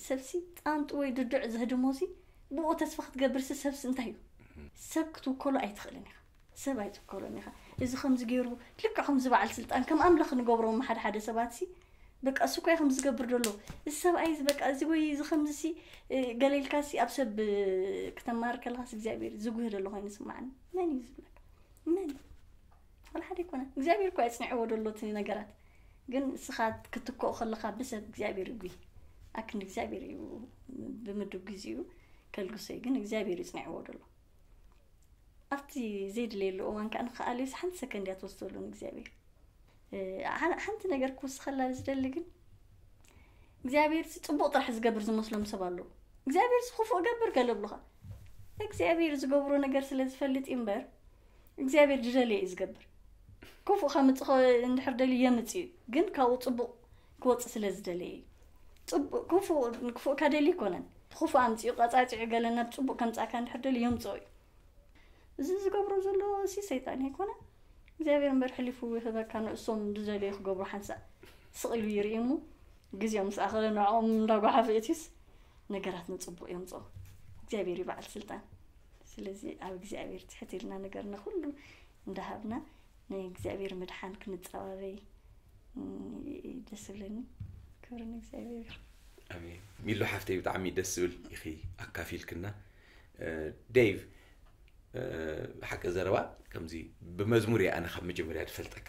ሰብሲ ጣንጡ ወይ ድዱዕ ዘህድሞ ሲ ብኡ ተስፋ ክትገብር ሲ ሰብሲ እንታይ እዩ ሰብ ክትውከሎ ኣይትኽእልን ኢኻ ሰብ ኣይትውከሎን ኢኻ እዚ ከምዚ ገይሩ ልክዕ ከምዚ በዓል ስልጣን ከም ኣምላኽ ንገብሮም ሓደ ሓደ ሰባት ሲ በቃ እሱ እኮ ከም ዝገብር ዘሎ እዚ ሰብኣይ እዚ በቃ እዚ ወይ እዚ ከምዚ ሲ ገለ ኢልካ ሲ ኣብ ሰብ ክተማር ከለኻስ እግዚኣብሔር ዝጉህ ዘሎ ኮይኑ ስማዓኒ መን እዩ ዝብለካ መን ወላ ሓደ ኣይኮነን እግዚኣብሔር እኮ የፅንዕዎ ዘሎ እቲ ነገራት ግን እስኻ ክትክኦ ከለኻ ብሰብ እግዚኣብሔር ይጉይ ኣክንዲ እግዚኣብሔር እዩ ብምድብ ግዜኡ ከልግሶ እዩ ግን እግዚኣብሔር ይፅንዕዎ ዘሎ ኣብቲ ዘይድለየሉ እዋን ከዓ ንክኣልዮስ ሓንቲ ሰከንድ እያ ትወስደሉ ንእግዚኣብሔር ሓንቲ ነገር ክውስኸላ ዝደሊ ግን እግዚኣብሔር ጽቡቕ ጥራሕ ዝገብር ዝመስሎም ሰብ ኣለዉ እግዚኣብሔር ክፉእ ገብር ገለብሉኻ እግዚኣብሔር ዝገብሮ ነገር ስለ ዝፈልጥ እዩ እምበር እግዚኣብሔር ዝደለየ እዩ ዝገብር ክፉእ ከምፅእ እንድሕር ደልዩ የምፅ እዩ ግን ካብኡ ፅቡቕ ክወፅእ ስለ ዝደለየ እዩ ክፉእ ከደሊ ይኮነን ክፉእ ኣምፅኡ ቀፃፂዑ ገለ ናብ ፅቡቕ ከምፃእካ እንድሕር ደልዩ የምፅኦ እዩ እዚ ዝገብሮ ዘሎ ሲ ሰይጣን ኣይኮነ እግዚኣብሔር እምበር ሕሊፉ ይህበካ ንእሶም ዝደለዩ ክገብሩ ሓንሳእ ስቕ ኢሉ ይርኢ እሞ ግዜኦም ምስ ኣኸለ ንዕኦም እንዳጓሓፈ እትዩስ ነገራት ንፅቡቕ የምፅኦ እግዚኣብሔር እዩ በዓል ስልጣን። ስለዚ ኣብ እግዚኣብሔር ትሕት ኢልና ነገርና ኩሉ እንዳሃብና ንእግዚኣብሔር ምድሓን ክንጸባበይ፣ እም፣ ደስ ዝብለኒ። ክብሪ ንእግዚኣብሔር። ኣሜን። ሚሉ ሓፍተይ፣ ብጣዕሚ ደስ ዝብል ኢኺ ኣካፊልክና። እ፣ ዴቭ፣ እ፣ ሓቂ ዘረባ ከምዚ ብመዝሙር እየ ኣነ ካብ መጀመርያ ዝፈልጠካ።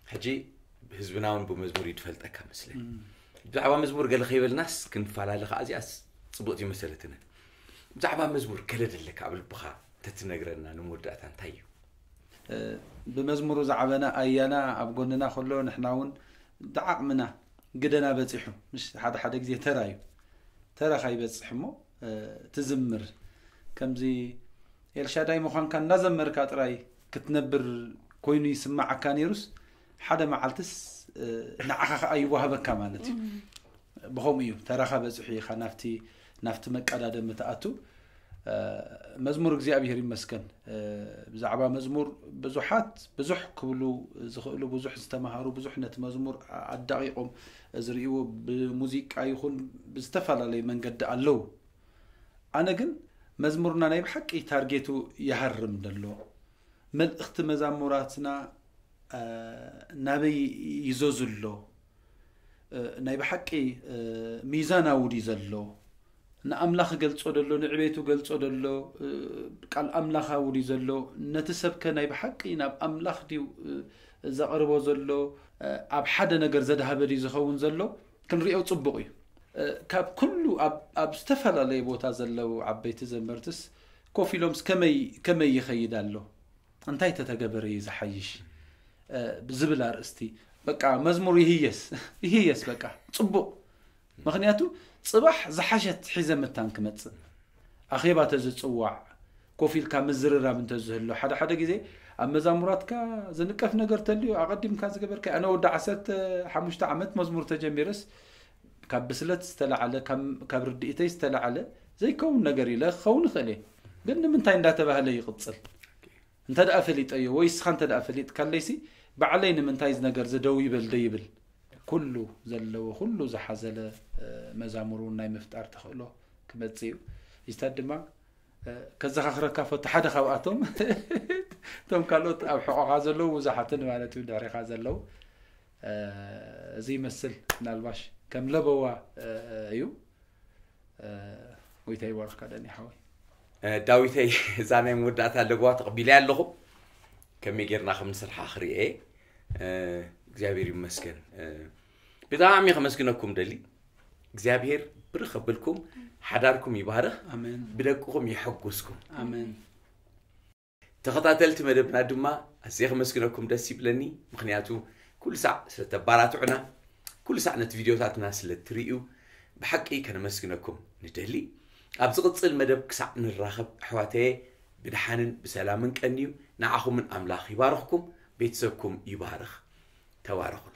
ሕጂ ህዝብና እውን ብመዝሙር እዩ ዝፈልጠካ መስለኒ። ብዛዕባ መዝሙር ገለ ከይበልናስ ክንፈላለ ከዓ እዚኣስ ጽቡቕቲ መሰለትነ። ብዛዕባ መዝሙር ገለ ደለካ ኣብ ልብኻ ተትነግረና ንመወዳእታ እንታይ እዩ? እ፣ ብመዝሙሩ ዝዓበና ኣያና ኣብ ጎንና ከሎ ንሕና እውን ብዓቕምና ግደና በፂሑ። ምሽ ሓደ ሓደ ግዜ ተራ እዩ፣ ተራኻ ይበፅሕ እሞ፣ እ፣ ትዝምር። ከምዚ ኤልሻዳይ ምዃንካ እናዘመርካ ጥራይ ክትነብር ኮይኑ ይስማዓካ ነይሩስ፣ ሓደ መዓልትስ፣ እ፣ ንዓኻ ከዓ ይዋሃበካ ማለት እዩ። ብኸምኡ እዩ ተራኻ በፂሑ ኢኻ ናብቲ ናብቲ መቀዳደሚ ትኣቱ። እ፣ መዝሙር እግዚኣብሔር ይመስገን። እ፣ ብዛዕባ መዝሙር ብዙሓት ብዙሕ ክብሉ ዝኽእሉ፣ ብዙሕ ዝተምሃሩ፣ ብዙሕ ነቲ መዝሙር ኣዳቒቖም ዝርእይዎ ብሙዚቃ ይኹን ብዝተፈላለየ መንገዲ ኣለዉ። ኣነ ግን መዝሙርና ናይ ብሓቂ ታርጌቱ ይሃርም ዘሎ፣ መልእኽቲ መዛሙራትና፣ እ፣ ናበይ ይዞዝ ኣሎ፣ እ፣ ናይ ብሓቂ፣ እ፣ ሚዛናዊ ድዩ ዘሎ፣ ንኣምላኽ ገልጾ ደሎ፣ ንዕቤቱ ገልጾ ደሎ፣ እ፣ ቃል ኣምላኻዊ ድዩ ዘሎ፣ ነቲ ሰብከ ናይ ብሓቂ ናብ ኣምላኽ ድዩ፣ እ፣ ዘቕርቦ ዘሎ፣ እ፣ ኣብ ሓደ ነገር ዘድሃበ ድዩ ዝኸውን ዘሎ፣ ክንሪኦ ጽቡቕ እዩ። እ፣ ካብ ኩሉ ኣብ፣ ኣብ ዝተፈላለየ ቦታ ዘለዉ ዓበይቲ ዘመርትስ ኮፍ ኢሎምስ ከመይ፣ ከመይ ይኸይድ ኣሎ፣ እንታይ ተተገበረ እዩ ዝሓይሽ፣ እ፣ ብዝብል ኣርእስቲ በቃ መዝሙር ይህየስ፣ ይህየስ በቃ ጽቡቕ። ምኽንያቱ ጽባሕ ዝሓሸት ሒዘ መታን ክመጽእ፣ ኣኼባ ተዝጽዋዕ፣ ኮፍ ኢልካ ምዝርራብ እንተዝህሎ። ሓደ ሓደ ግዜ ኣብ መዛሙራትካ ዝንቀፍ ነገር ተልዩ ኣቐዲምካ ዝገበርካ። ኣነ ወዲ ዓሰርተ ሓሙሽተ ዓመት መዝሙር ተጀሚረስ ካብ ብስለት ዝተላዕለ፣ ካብ፣ ካብ ርድኢተይ ዝተላዕለ ዘይከውን ነገር ኢለ ክኸውን ይኽእል እየ። ግን ንምንታይ እንዳተባህለ ይቕጽል? እንተ ደኣ ፈሊጠዮ ወይ እስኻ እንተ ደኣ ፈሊጥካለይሲ፣ ባዕለይ ንምንታይ እዚ ነገር እዚ ደው ይበል ደይብል? ኩሉ ዘለዎ፣ ኩሉ ዝሓዘለ፣ እ፣ መዛሙር እውን ናይ ምፍጣር ተኽእሎ ክመጽእ እዩ። እዚታት ድማ፣ እ፣ ከዘኻኽረካ ፈቱ፣ ሓደ ካብኣቶም፣ እቶም ካልኦት ኣብ ሕቖኻ ዘለዉ ብዙሓትን ማለት እዩ፣ ድሕሪኻ ዘለዉ፣ እ፣ እዚ ይመስል። ምናልባሽ ከም ለበዋ፣ እ፣ እዩ። እ፣ ጎይታ ይባርኽካ ደኒ ሓወይ። እ፣ ዳዊተይ፣ እዛ ናይ መወዳእታ ለበዋ ተቐቢለያ ኣለኹ። ከመይ ጌርና ከም ንሰርሓ ክርእየ። እ፣ እግዚኣብሔር ይመስገን። እ፣ ብጣዕሚ ከመስግነኩም ደሊ። እግዚኣብሔር ብርኽ ከብልኩም፣ ሓዳርኩም ይባርኽ፣ ኣሜን። ብደቅኹም ይሐጉስኩም። ኣሜን። ተኸታተልቲ መደብና ድማ ኣዝየ ከመስግነኩም ደስ ይብለኒ። ምኽንያቱ ኩሉ ሳዕ ስለ ተባራትዑና፣ ኩሉ ሳዕ ነቲ ቪድዮታትና ስለ ትርእዩ ብሓቂ ከነመስግነኩም ንደሊ። ኣብ ዝቕጽል መደብ ክሳዕ ንራኸብ ኣሕዋተየ፣ ብድሓንን ብሰላምን ቀንዩ። ንዓኹምን ኣምላኽ ይባርኽኩም፣ ቤተሰብኩም ይባርኽ። ተባረኹሉ።